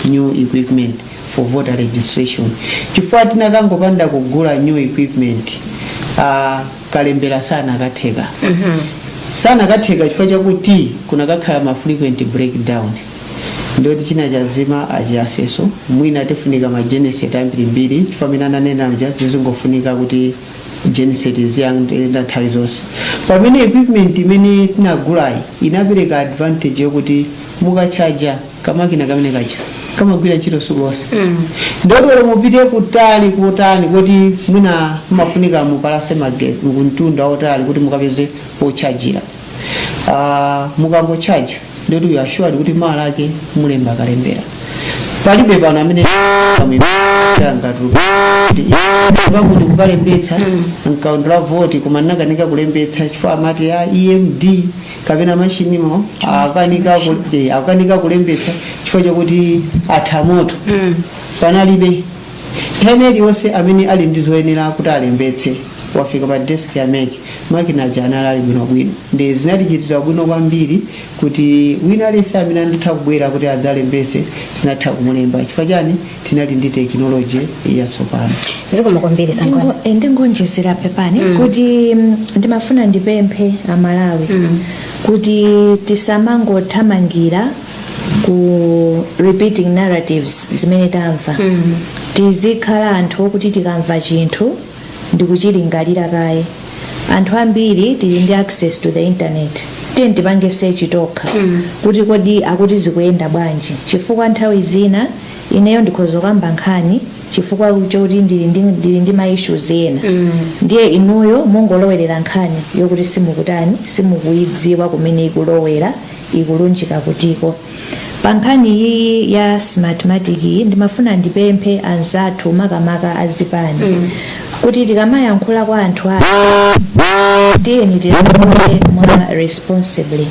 new equipment for voter registration, chifukwa tinakangopanda kugula new equipment, kalembera sana akatheka, sana akatheka, chifukwa chakuti kunakakhala ma frequent breakdown. Ndoti china chazima achiyaseso, mwina tifunika ma genset ambirimbiri, chifukwa amene ananena mja zizingofunika kuti genset ziyenda nthawi zonse, pamene equipment imene tinagulayi inapereka advantage yokuti mukachaja kamakina kamene kacha kamagwira ntchito siku lonse. Ndoti olo mupite kutali kutani, kuti mwina mumafunika mupalase magetsi kumtunda otali kuti mukapeze pochajira, mukangochaja ndoti you are assured kuti mawa ake mulemba kalembera. Palibe pano amene ngati kukalembetsa mkaundula voti koma ndinakanika kulembetsa chifukwa amati ya EMD kapena machinimo akanika kulembetsa chifukwa chakuti atha moto. Panalibe. Nthawi iliyonse amene ali ndi zoyenera kuti alembetse wafika pa desk ya MEC, makina aja anali ali bwinobwino. Ndi zinatichitira bwino kwambiri kuti wina aliyense amene anditha kubwera kuti adzalembese, tinatha kumulemba. Chifukwa chani? Tinali ndi technology yatsopano. Zikomo kwambiri, Sangwani. Ndingonjezera, pepani, kuti ndimafuna ndipemphe Amalawi kuti tisamangothamangira ku repeating narratives zimene tamva. Tizikhala anthu okuti tikamva chinthu ndikuchilingalira kaye. Anthu ambiri tili ndi access to the internet, tiye tipange search tokha kuti kodi akuti zikuyenda bwanji, chifukwa nthawi zina ineyo ndikhoza kukamba nkhani chifukwa choti ndili ndi ma issues ena, ndiye inuyo mungolowerera nkhani yokuti simukutani, simukuyidziwa kumene ikulowera, ikulunjika kutiko. Pa nkhani iyi ya Smartmatic iyi, ndimafuna ndipemphe anzathu, makamaka azipani, kuti tikamayankhula kwa anthu athu, tiyeni tiyankhule mwa responsibly,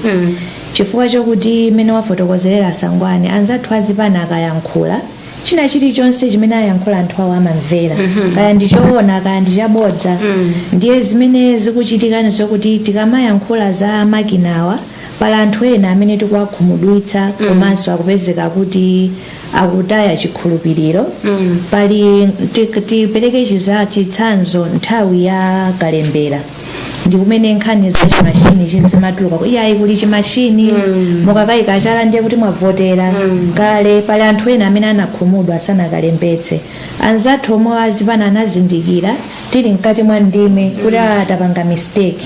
chifukwa chokuti mmene wafotokozerera Sangwani, anzathu azipani akayankhula china chilichonse chimene ayankhula, anthu awo amamvera, kaya ndi choona kaya ndi chabodza. Ndiye zimene zikuchitika zokuti tikamayankhula za makinawa, pali anthu ena amene tikuwakhumudwitsa, komanso akupezeka kuti akutaya chikhulupiriro. Pali tipereke chitsanzo, nthawi ya kalembera ndi kumene nkhani za chimashini zimatuluka, iyayi kuli chimashini, mukakayika chala ndiye kuti mwavotera kale. Pali anthu ena amene anakhumudwa asanakalembetse. Anzathu omwe azipana anazindikira tili mkati mwa ndime kuti atapanga mistake.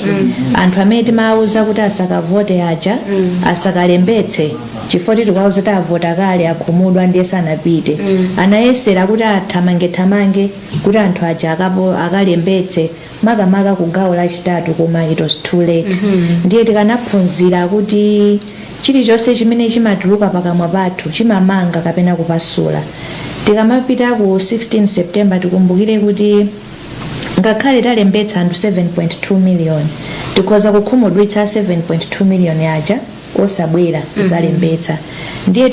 Anthu amene timawuza kuti asakavote aja, asakalembetse chifukwa tikuwauza kuti avota kale, akhumudwa, ndiye sanapite. Anayesera kuti athamangethamange kuti anthu aja akalembetse, makamaka ku gawo lachitatu, koma it was too late. Ndiye tikanaphunzira kuti chilichonse chimene chimatuluka pakamwa pathu chimamanga kapena kupasula. Tikamapita ku 16 September, tikumbukire kuti ngakhale talembetsa anthu 7.2 million, tikhoza kukhumudwitsa 7.2 million aja osabwera kuzalembetsa. Ndiye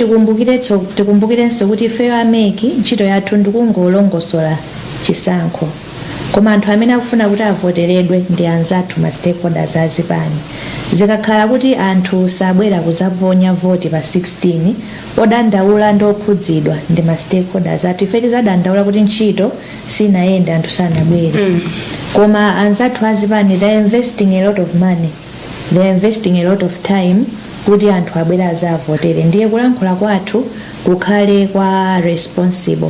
tikumbukirenso kuti ifeyo a MEC ntchito yathu ndikungolongosola chisankho, koma anthu amene akufuna kuti avoteredwe ndi anzathu ma stakeholders azipani. Zikakhala kuti anthu sabwera kuzaponya voti pa 16, odandaula ndi okhudzidwa ndi ma stakeholders athu. Ife tizadandaula kuti ntchito sinayende, anthu sanabwere, koma anzathu azipani, they are investing a lot of money, they are investing a lot of time kuti anthu abwere azavotere. Ndiye kulankhula kwathu kukhale kwa responsible.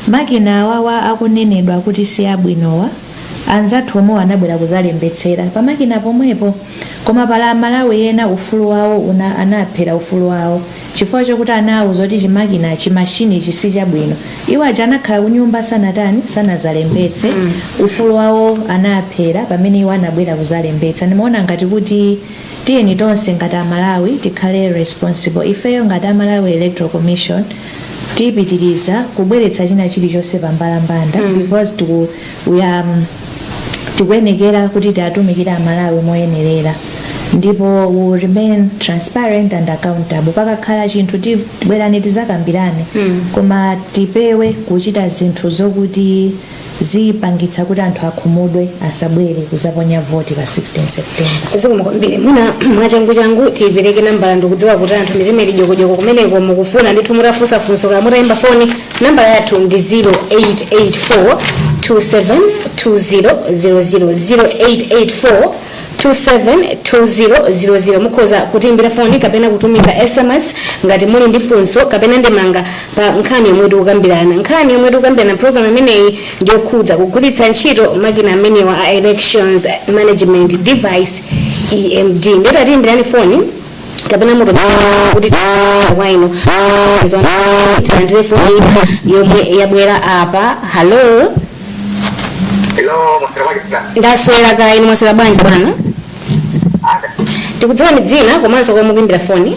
Makina awawa akunenedwa kuti si abwinowa, anzathu omwe anabwera kuzalembetsera pamakina pomwepo, koma pala Amalawi ena ufulu wawo una anaphera ufulu wawo chifukwa chokuti anawuza kuti chimakina, chimashini chisi chabwino. Iwo aja anakhala kunyumba, sanatani, sanazalembetse. Ufulu wawo anaphera pamene iwo anabwera kuzalembetsa. Ndimaona ngati kuti tiyeni tonse ngati Amalawi tikhale responsible. Ifeyo ngati Amalawi Electoral Commission tipitiriza kubweretsa china chilichonse pambalambanda because we are tikuyenekera kuti tiatumikire Amalawi moyenerera, ndipo we will remain transparent and accountable. Pakakhala chinthu, tibwerani tizakambirane, koma tipewe kuchita zinthu zokuti zipangitsa kuti anthu akhumudwe, asabwere kuzaponya voti pa 16 September. Zikomo kwambiri. Mwina mwachangu changu tipereke nambala. Ndikudziwa kuti anthu mitima ili jokojoko kumeneko, mukufuna ndithu mutafunsa funso kaya mutayimba foni. Nambala yathu ndi 0884 272000, 0884 272000. Mukhoza kutiimbira foni kapena kutumiza SMS ngati muli ndi funso kapena ndemanga pa nkhani yomwe tikukambirana. Nkhani yomwe tikukambirana program imeneyi ndiyokhudza kugwiritsa ntchito makina amenewa a Elections Management Device, EMD. Ndeti atiimbirani foni kapena muto kuti kwaino tilandire foni yomwe yabwera apa. Hello? Hello, mwaswera bwanji? Ndaswera ka inu, mwaswera bwanji bwana? Ada, Tikudziwa ni dzina komanso komwe mukuimbira foni.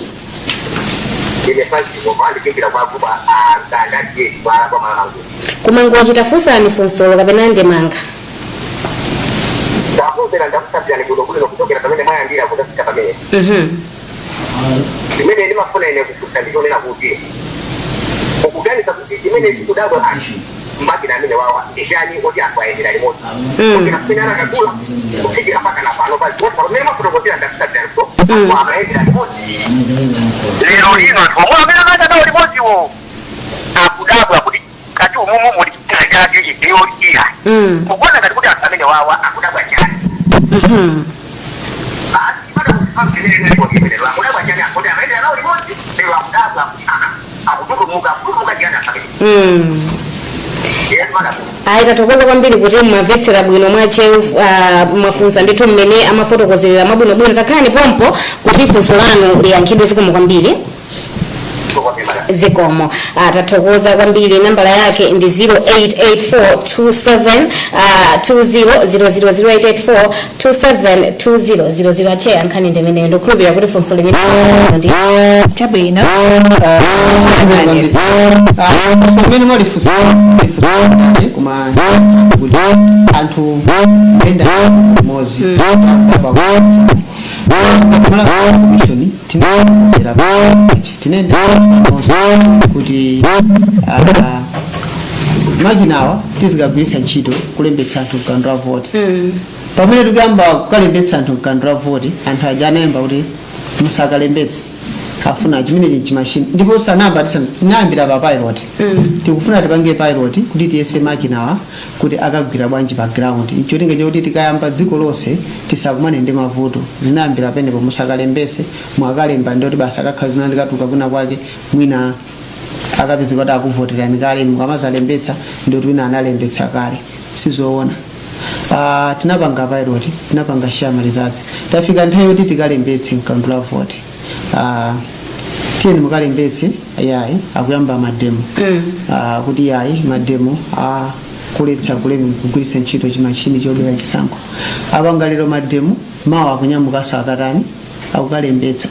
Ine Francis Ngoma, ndikuimbira kwa kuba ndandati kwa mamangu. Kumangochi. Tafunsani funsolo kapena ndemanga. Ndakumvera, ndakusabirani kuno kuno kuchokera pamene mwayambira kutafika pamene. Chimene ndimafuna ine kufunsa ndichonena kuti ukuganiza kuti chimene chikudabwa anthu makina amene wawa ndi chani, oti anthu ayendera limodzi kuchokera pamene anakagula kufikira mpaka na pano pazionse pamene mafotokozera, ndakusabirani so anthu amayendera limodzi. Lero lino anthu omwe amene amayenda nawo limodziwo akudabwa kuti kati umumu muli china chake idiyo iya. Kukuona ngati kuti anthu amene wawa akudabwa chani? Basi, pata akudabwa chani? Akuti amayendera nawo limodzi, lero akudabwa kuti akututumuka, akututumuka chani anthu amene? Yes, madam. Ayi, tathokoza kwambiri kuti mumamvetsera bwino mwacheru. Mwafunsa ndithu mmene amafotokozerera mwabwinobwino. Takhalani pompo kuti funso lanu liyankhidwe. Zikomo kwambiri. Zikomo. Tathokoza kwambiri. Nambala yake ndi 088427 2000, 0884272000. Acheya, nkhani ndimeneyo. Ndikukhulupirira kuti funso limene ndi Chabwino. Pamene mwalifunsa, koma kuti anthu kuyenda limodzi, Commission tinera tinenda kuti makinawa tizikagwiritsa ntchito kulembetsa anthu mkaundula wa voti. Pamene tikuyamba kukalembetsa anthu mkaundula wa voti, anthu aja anayamba kuti musakalembetse, afuna chimenechi chimashini. Ndipo sanamba tinayambira pa pilot. Tikufuna tipange pilot kuti tiyese makinawa kuti akagwira bwanji pa ground, ncholinga chokuti tikayamba dziko lonse tisakumane ndi mavuto. Zinayambira penepo, musakalembese. Mwakalemba ndoti basi akakhala zina ndikatuka kwina kwake, mwina akapezeka kuti akuvoterani kale, mukamazalembetsa ndoti wina analembetsa kale. Sizoona. Tinapanga pilot, tinapanga share ma results. Tafika nthawi yoti tikalembetse mkaundula voti, tiyeni mukalembetse, yayi, akuyamba mademo, kuti yayi, mademo kuletsa kugwiritsa ntchito chimashini chobera chisankho. Apanga lero mademo, mawa akunyamukanso, akatani? Akukalembetsa.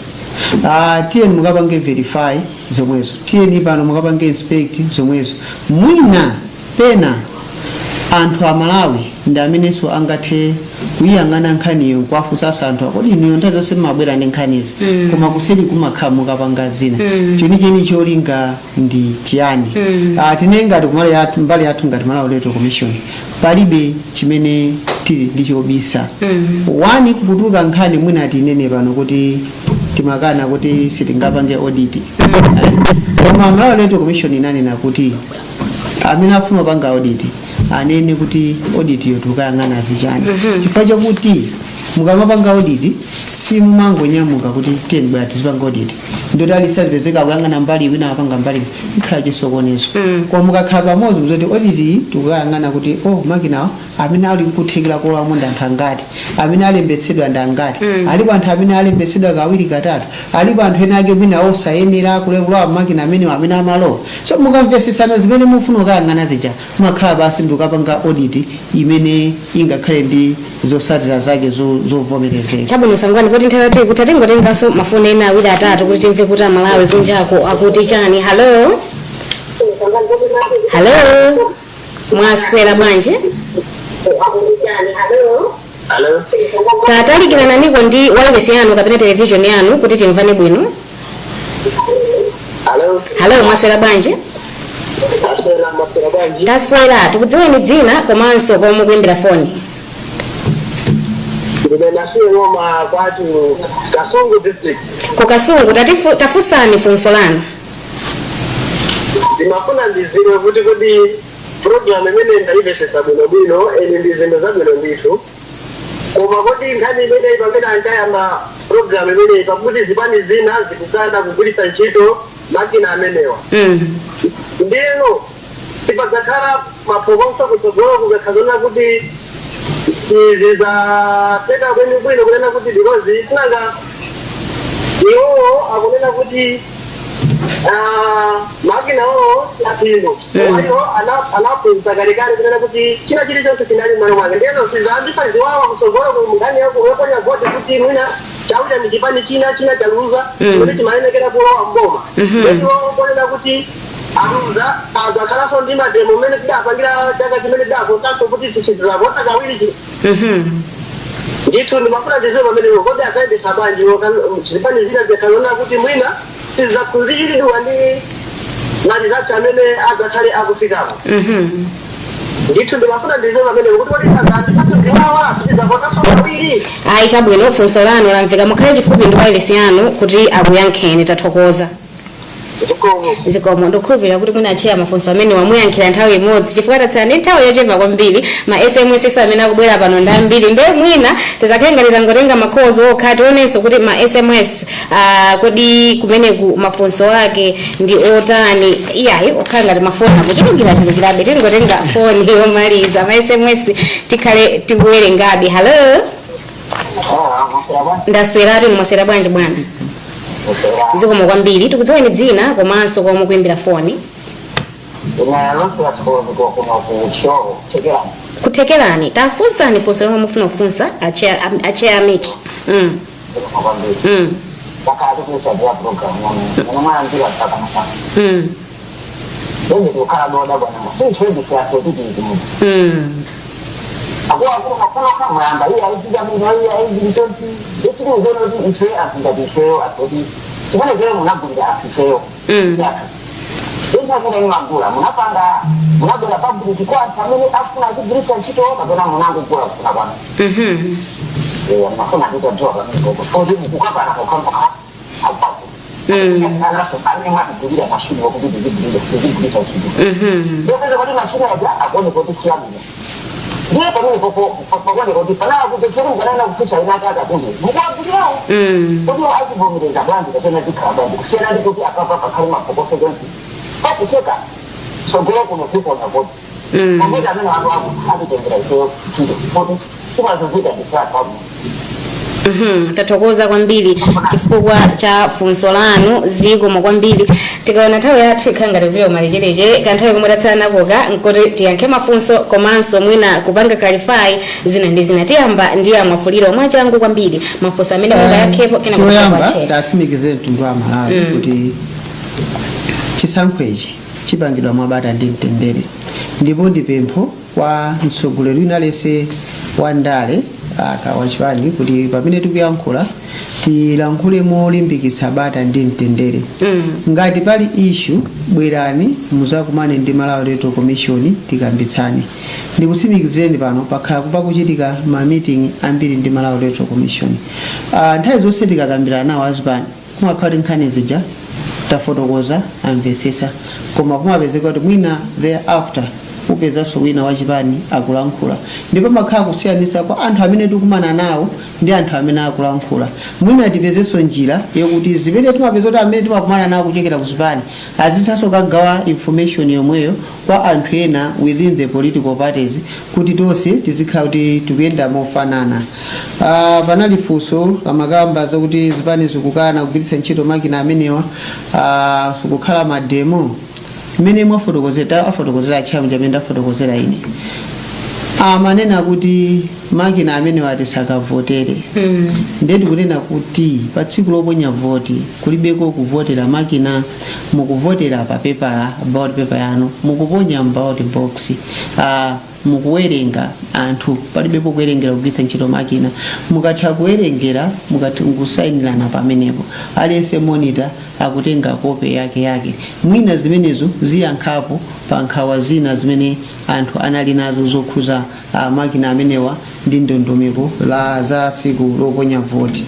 Tiyeni mukapange verify, zomwezo. Tiyeni pano mukapange inspect, zomwezo. Mwina pena Anthu a Malawi ndi amenenso angathe kuyiyang'ana nkhaniyo, kuwafunsanso anthu, kodi inuyo nthawi zonse mumabwera ndi nkhanizi, koma kuseri kumakhala mukapanga zina, chenicheni cholinga ndi chiyani? Tine ngati kumalo yathu, mbali yathu ngati Malawi Electoral Commission, palibe chimene tili ndi chobisa. One, kutuluka nkhani mwina tinene pano kuti timakana kuti sitingapange audit, koma Malawi Electoral Commission inanena kuti amene afuna kupanga audit anene kuti audit yo tikayang'ana zichani, chifukwa chakuti mukamapanga audit simumangonyamuka kuti tiyeni bwera tizipanga audit, ndoti alisazipezeka kuyang'ana mbali, wina apanga mbali, ikhala chisokonezo. Koma mukakhala pamodzi muzoti audit iyi tikukayang'ana kuti, oh, makina amene ali kuthekera kolowamo ndi anthu angati, amene alembetsedwa ndi angati, alipo anthu amene alembetsedwa kawiri, katatu, alipo anthu ena ake mwina osayenera kulowa makina amene amalowa. So mukamvesesana zimene mufuna kukayang'ana zija, mumakhala basi ndikukapanga audit imene ingakhale ndi zotsatira zake zovomerezeka. Chabwino, Sangwani, kuti nthawi yathu ikuti, tingotenganso mafoni ena awiri, atatu kuti timve kuti Amalawi kunjako akuti chani. Hello, hello, mwaswera bwanji? Hello. Tatalikirana ndi wireless yanu kapena television yanu kuti timvane bwino. Hello. Hello, mwaswera bwanji? Maswera, maswera bwanji? Taswera. Tikudziweni dzina komanso komwe mukuimbira foni. Ndine Nasiye Ng'oma kwathu Kasungu District. Ku Kasungu. Tafunsani funso lanu. Ndimafuna ndiziwe kuti kodi program imene ndayimvetsetsa bwinobwino, eni ndi zinthu zabwino ndithu, koma kodi nkhani imeneyi pamene ankayamba program imeneyi, pakuti zipani zina zikukana kugwiritsa ntchito makina amenewa, ndiyeno sipadzakhala maphokoso kutsogolo kukakhazana kuti izi zateka bwinobwino, kunena kuti because tinanga iwowo akunena kuti makina owo apindu wayo anafunsa kalekale kunena kuti china chilichonse chinali m'malo mwake, ndiyeno sizayambisa ziwawa kutsogolo nkhani yoponya voti, kuti mwina chaucha ndi chipani china china chaluza kuti chimayenekera kulowa mboma, iwo kunena kuti aluza, azakhalanso ndi ma demo mmene tidapangira chaka chimene tidavotanso kuti tisizavota kawiri? Ndithu ndimafuna ndiziwe pamenepo, kodi azayendesa bwanji zipani zina zikhalona kuti mwina sizakhunzikiridwa ndi mali zathu amene azakhale akufikapo? Ndithu ndimafuna ndiziwe pamenepo kuti kodi azayambisanso ziwawa, sizavotanso kawiri? Ayi, chabwino, funso lanu lamveka. Mukhale chifupi ndi wireless yanu kuti akuyankheni. Tathokoza. Zikomo. Zikomo. Ndikukhulupirira kuti mwina acheya mafunso amene wamuyankhira nthawi imodzi, chifukwa tatsala ndi nthawi yochepa kwambiri. Ma SMS amene akubwera pano ndi ambiri, nde mwina tizakhale ngati tangotenga ma calls okha. Tionenso kuti ma SMS, kodi kumeneku mafunso ake ndi otani? Iyayi, okhala ngati mafoni akuchulukira chulukirabe. Tingotenga foni yomaliza, ma SMS tikhale tikuwerengabe. Hello, ndasweratu. Inu mwaswera bwanji, bwana? Zikomo kwambiri. Tikudziweni dzina komanso komwe mukuimbira foni. Inalosera kuno ku Thyolo, Thekerani. Kuthekerani. Tafunsani funso lomwe mufuna kufunsa acheya a MEC. Kwambiri. Takhala tikuisatira program yanu mene mwayambira mpaka napano. Ende tikukhala boda bwana, sinthu tititi akuluakulu mafunoka mwayamba iye aichita bwino, iye aizili chonchi, echitiuzeni kuti ife anthu ngati ifeyo atoti chimene chero munagulira anthu ifeyo yathu inthu amene imagula, munapanga, munabwera public kwa anthu amene afuna azigwiritsa ntchito, kapena munangogula kufuna kwanu? Mafuna nditadziwa pamene kuti mukukapana kokhamokha apapo anaso amene mwatigulira mashini wokuti tizigwiritsa ntchito, ndopeza kuti mashini aja akuone kuti siyabwino, ndiye pamene popo pakuone kuti panala kuti cheri mukanena kufusa ina ake akatundu mukuwagulirawo kuti achivomereza bwanji kapena zikhala bwanji, kusiyana ndi kuti apapa pakhale maphokoso chonchi, pakucheka sogolo kuno tiponya kuti pamene amene anthu ako atitengera ifeyo ntchito kuti timazunzika ndife anthu abwino. Tathokoza kwambiri chifukwa cha funso lanu. Zikomo kwambiri. Tikaona nthawi yathu ikhala ngati kupita kumalechereche, kanthawi komwe tatsala nakoka nkuti tiyankhe mafunso komanso mwina kupanga clarify zina ndi zina. Tiyamba ndi amwafuliro mwachangu kwambiri, mafunso amene mungayankhepo kena. Choyamba, tatsimikizire mtundu wa Malawi kuti chisankho ichi chipangidwa mwabata ndi mtendere, ndipo ndi pempho. Kwa mtsogoleri wina aliyense wa ndale aka wachipani kuti pamene tikuyankhula, tilankhule molimbikitsa bata ndi mtendere. Ngati pali issue, bwerani muzakumane ndi Malawi Electoral Commission, tikambitsane. Ndikutsimikizireni pano, pakhala pakuchitika ma meeting ambiri ndi Malawi Electoral Commission. Nthawi zonse tikakambirana nawo azipani, kumakhala kuti nkhani zija tafotokoza, amvesesa, koma kumapezeka kuti mwina thereafter upezanso wina wachipani akulankhula, ndipo makhala kusiyanitsa kwa anthu amene tikumana nawo ndi anthu amene akulankhula. Mwina tipezenso njira yokuti zimene timapeza kuti amene timakumana nawo kuchokera kuzipani azithanso kagawa information yomweyo kwa anthu ena within the political parties, kuti tonse tizikhala kuti tikuyenda mofanana. Panali funso amakamba zakuti zipani zikukana kugwiritsa ntchito makina amenewa, sikukhala ma demo. Mmene mwafotokozera, afotokozera achamu chamene ndafotokozera ine, amanena kuti makina amenewa tisakavotere. Ndiye tikunena kuti pa tsiku loponya voti kulibeko kuvotera makina. Mukuvotera pa pepala, ballot paper yanu, mukuponya ballot box, mukuwerenga anthu, palibepo kuwerengera kugwiritsa ntchito makina. Mukatha kuwerengera, mukatha kusayinirana pamenepo, aliyense monitor akutenga kope yake yake. Mwina zimenezo ziyankhapo pa nkhawa zina zimene anthu anali nazo zokhuza makina amenewa ndi ndondomeko la za tsiku loponya voti.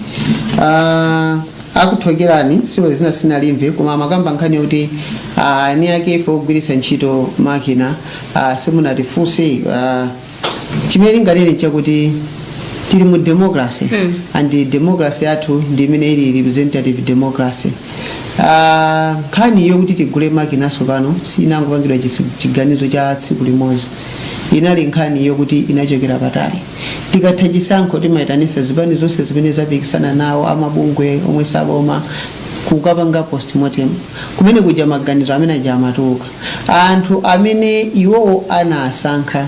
Akuthokerani silo zina sinalimve, koma amakamba nkhani yokuti ni ake ife ogwiritsa ntchito makina, simunatifunse. Chimene linganene chakuti tili mu democracy, and democracy yathu ndi imene ili representative democracy. Nkhani yokuti tigule makinaso pano sinangopangidwa chiganizo cha tsiku limodzi, inali nkhani yokuti inachokera patali. Tikatha chisankho, timayitanisa zipani zonse zimene zapikisana nawo, amabungwe omwe saboma, kukapanga postmortem. Kumene kuja maganizo amene aja amatuluka, anthu amene iwowo anasankha,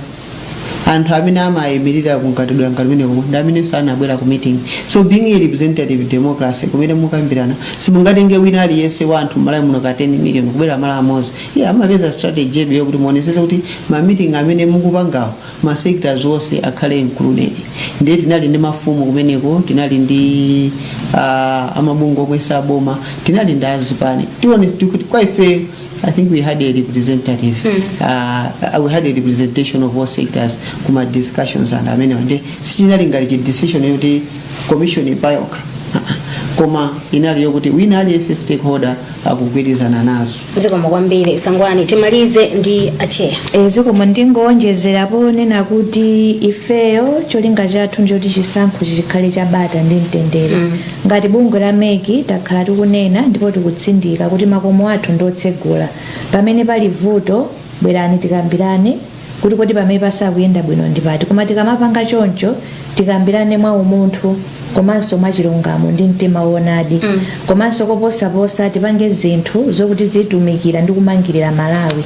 anthu amene amayimirira kunkatidwa ngati kumeneko ndi amenenso anabwera ku meeting. So being a representative democracy, kumene mukambirana, simungatenge wina aliyense wa anthu Malawi muno ka 10 million kubwera malo amodzi. Iye amapeza strategy yedu yokuti muonesese kuti ma meeting amene mukupangawo, ma sectors onse akhale included. Ndiye tinali ndi mafumu kumeneko, tinali ndi amabungwe omwe saboma, tinali ndi azipani. Tione kwa ife, I think we had a representation of all sectors kuma discussions and amene ndi sichinali ngati chi decision yoti commission ipayoka, koma inali yokuti wina aliyense stakeholder akugwirizana nazo. Zikomo kwambiri, Sangwani. Timalize ndi acheya. Zikomo. Ndingowonjezerapo nena kuti ifeyo cholinga chathu njoti chisankho chikhale chabata ndi mtendere. Ngati bungwe la MEC, takhala tikunena ndipo tikutsindika kuti makomo athu ndiotsegula. Pamene pali vuto, bwerani tikambirane kuti kodi pamene pasakuyenda bwino ndi pati. Koma tikamapanga choncho, tikambirane mwa umunthu komanso mwachilungamo ndi mtima woonadi. Komanso koposaposa, tipange zinthu zokuti zitumikira ndi kumangirira Malawi.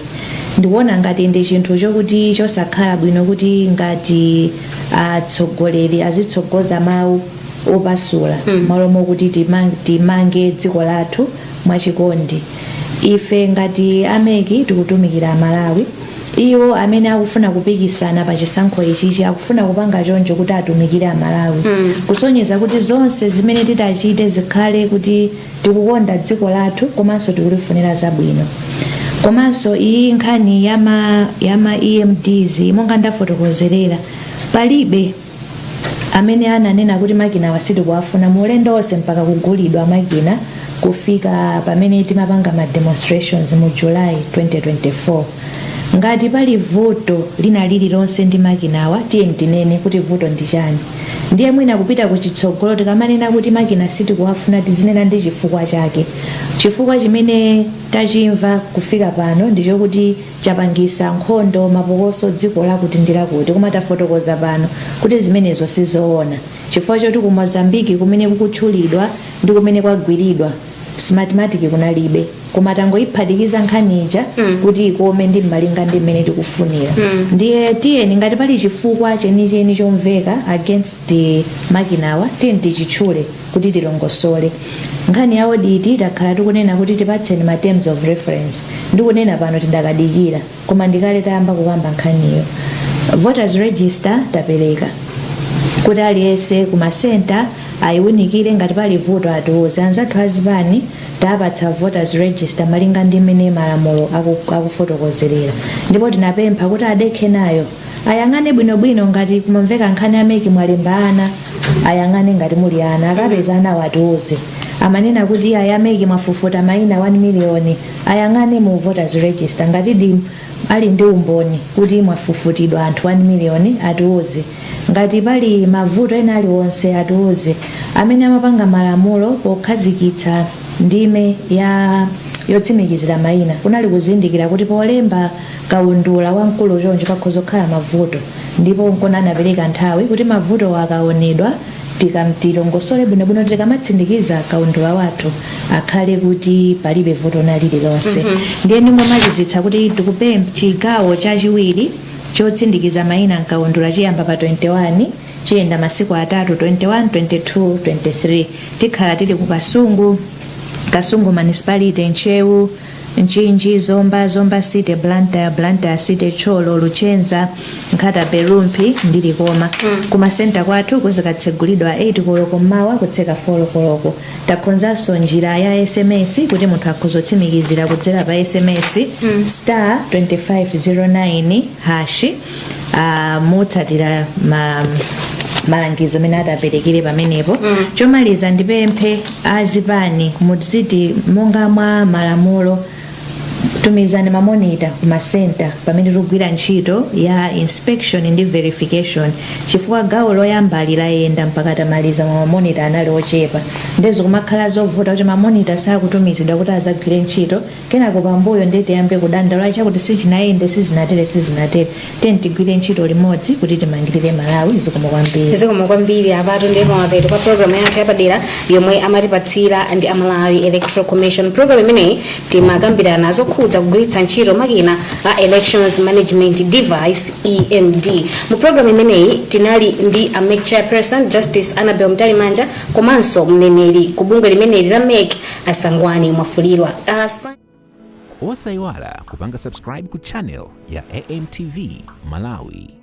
Ndikuona ngati ndi chinthu chokuti chosakhala bwino kuti ngati atsogoleri azitsogoza mawu opasula malo mokuti timange dziko lathu mwachikondi. Ife ngati a MEC tikutumikira Amalawi. Iwo amene akufuna kupikisana pa chisankho ichichi akufuna kupanga choncho kuti atumikire Amalawi, kusonyeza kuti zonse zimene titachite zikhale kuti tikukonda dziko lathu komanso tikulifunira zabwino. Komanso iyi nkhani yama EMDs, monga ndafotokozerera, palibe amene ananena kuti makina sitikuwafuna mu ulendo wonse mpaka kugulidwa makina kufika pamene timapanga ma demonstrations mu July 2024. Ngati pali vuto lina lililonse ndi makinawa, tiye tinene kuti vuto ndi chani. Ndiye mwina kupita kuchitsogolo, tikamanena kuti makina sitikuwafuna, tizinena ndi chifukwa chake. Chifukwa chimene tachimva kufika pano ndichokuti chapangisa nkhondo, mapokoso, dziko lakuti ndi lakuti, koma tafotokoza pano kuti zimenezo sizoona, chifukwa choti ku Mozambiki kumene kukutchulidwa ndi kumene kwagwiridwa Smartmatic kunalibe, koma tangoyiphatikiza nkhani ija kuti ikome ndi mmalinga ndi mmene tikufunira. Ndiye tiyeni, ngati pali chifukwa chenicheni chomveka against the makinawa, tiyeni tichitchule kuti tilongosole. Nkhani ya audit, takhala tikunena kuti tipatseni ma terms of reference. Ndikunena pano tidakadikira, koma ndikale tayamba kukamba nkhaniyo. Voters register tapereka kuti aliyense kumasenta ayiwunikire, ngati pali vuto atiuze. Anzathu azipani tapatsa voters register malinga ndi mmene malamulo akufotokozerera, ndipo tinapempha kuti adekhe nayo, ayang'ane bwinobwino. Ngati kumamveka nkhani a MEC mwalemba ana, ayang'ane ngati muli ana, akapeza ana atiuze. Amanena kuti a MEC mwafufuta mayina 1 miliyoni, ayang'ane mu voters register. Ngati di ali ndi umboni kuti mwafufutidwa anthu 1 miliyoni, atiuze. Ngati pali mavuto ena aliwonse, atiuze. Amene amapanga malamulo pokhazikitsa ndime ya yotsimikizira mayina kunali kuzindikira kuti polemba kaundula wamkulu choncho pakhoza kukhala mavuto, ndipo nkona anapereka nthawi kuti mavuto akaonedwa tikamtilongosole bwinobwino, tikamatsindikira kaundula wathu akhale kuti palibe vuto na lililonse. Ndiye ndingomalizitsa kuti tikupempha chigawo chachiwiri chotsindikiza mayina mkaundula chiyamba pa 21, chiyenda masiku atatu, 21, 22, 23. Tikhala tili ku Kasungu, Kasungu Municipality, Ntcheu, Mchinji, Zomba, Zomba City, Blantyre, Blantyre City, Thyolo, Luchenza, Nkhata Bay, Rumphi ndi Likoma. Kumasenta kwathu kuzikatsegulidwa 8 koloko mmawa kutseka 4 koloko. Takonzanso njira ya SMS kuti munthu akhoza kutsimikizira kudzera pa SMS *2509#, mutsatira malangizo amene ataperekere pamenepo. Chomaliza, ndipemphe azipani muziti monga mwa malamulo tumizani ma monitor kumasenta pamene tikugwira ntchito ya inspection ndi verification, chifukwa gawo loyamba lilayenda mpaka tamaliza, ma monitor anali ochepa. Ndezo kumakhala zovuta kuti ma monitor sakutumizidwa kuti azagwire ntchito, kenako pambuyo ndiye tiyambe kudandaula chakuti sichinayende, sizinatere, sizinatere. Tiye tigwire ntchito limodzi kuti timangirire Malawi. Zikomo kwambiri. Zikomo kwambiri. Apatu ndiye pamapeto pa programu yathu yapadera yomwe amatipatsira ndi a Malawi Electoral Commission. Programu imeneyi timakambirana zokhudza kugwiritsa ntchito makina a Elections Management Device, EMD. Mu programu imeneyi tinali ndi a MEC chairperson Justice Annabel Mtalimanja komanso mneneri ku bungwe limeneli la MEC a Sangwani Mwafulirwa. Osayiwala kupanga subscribe ku channel ya AMTV Malawi.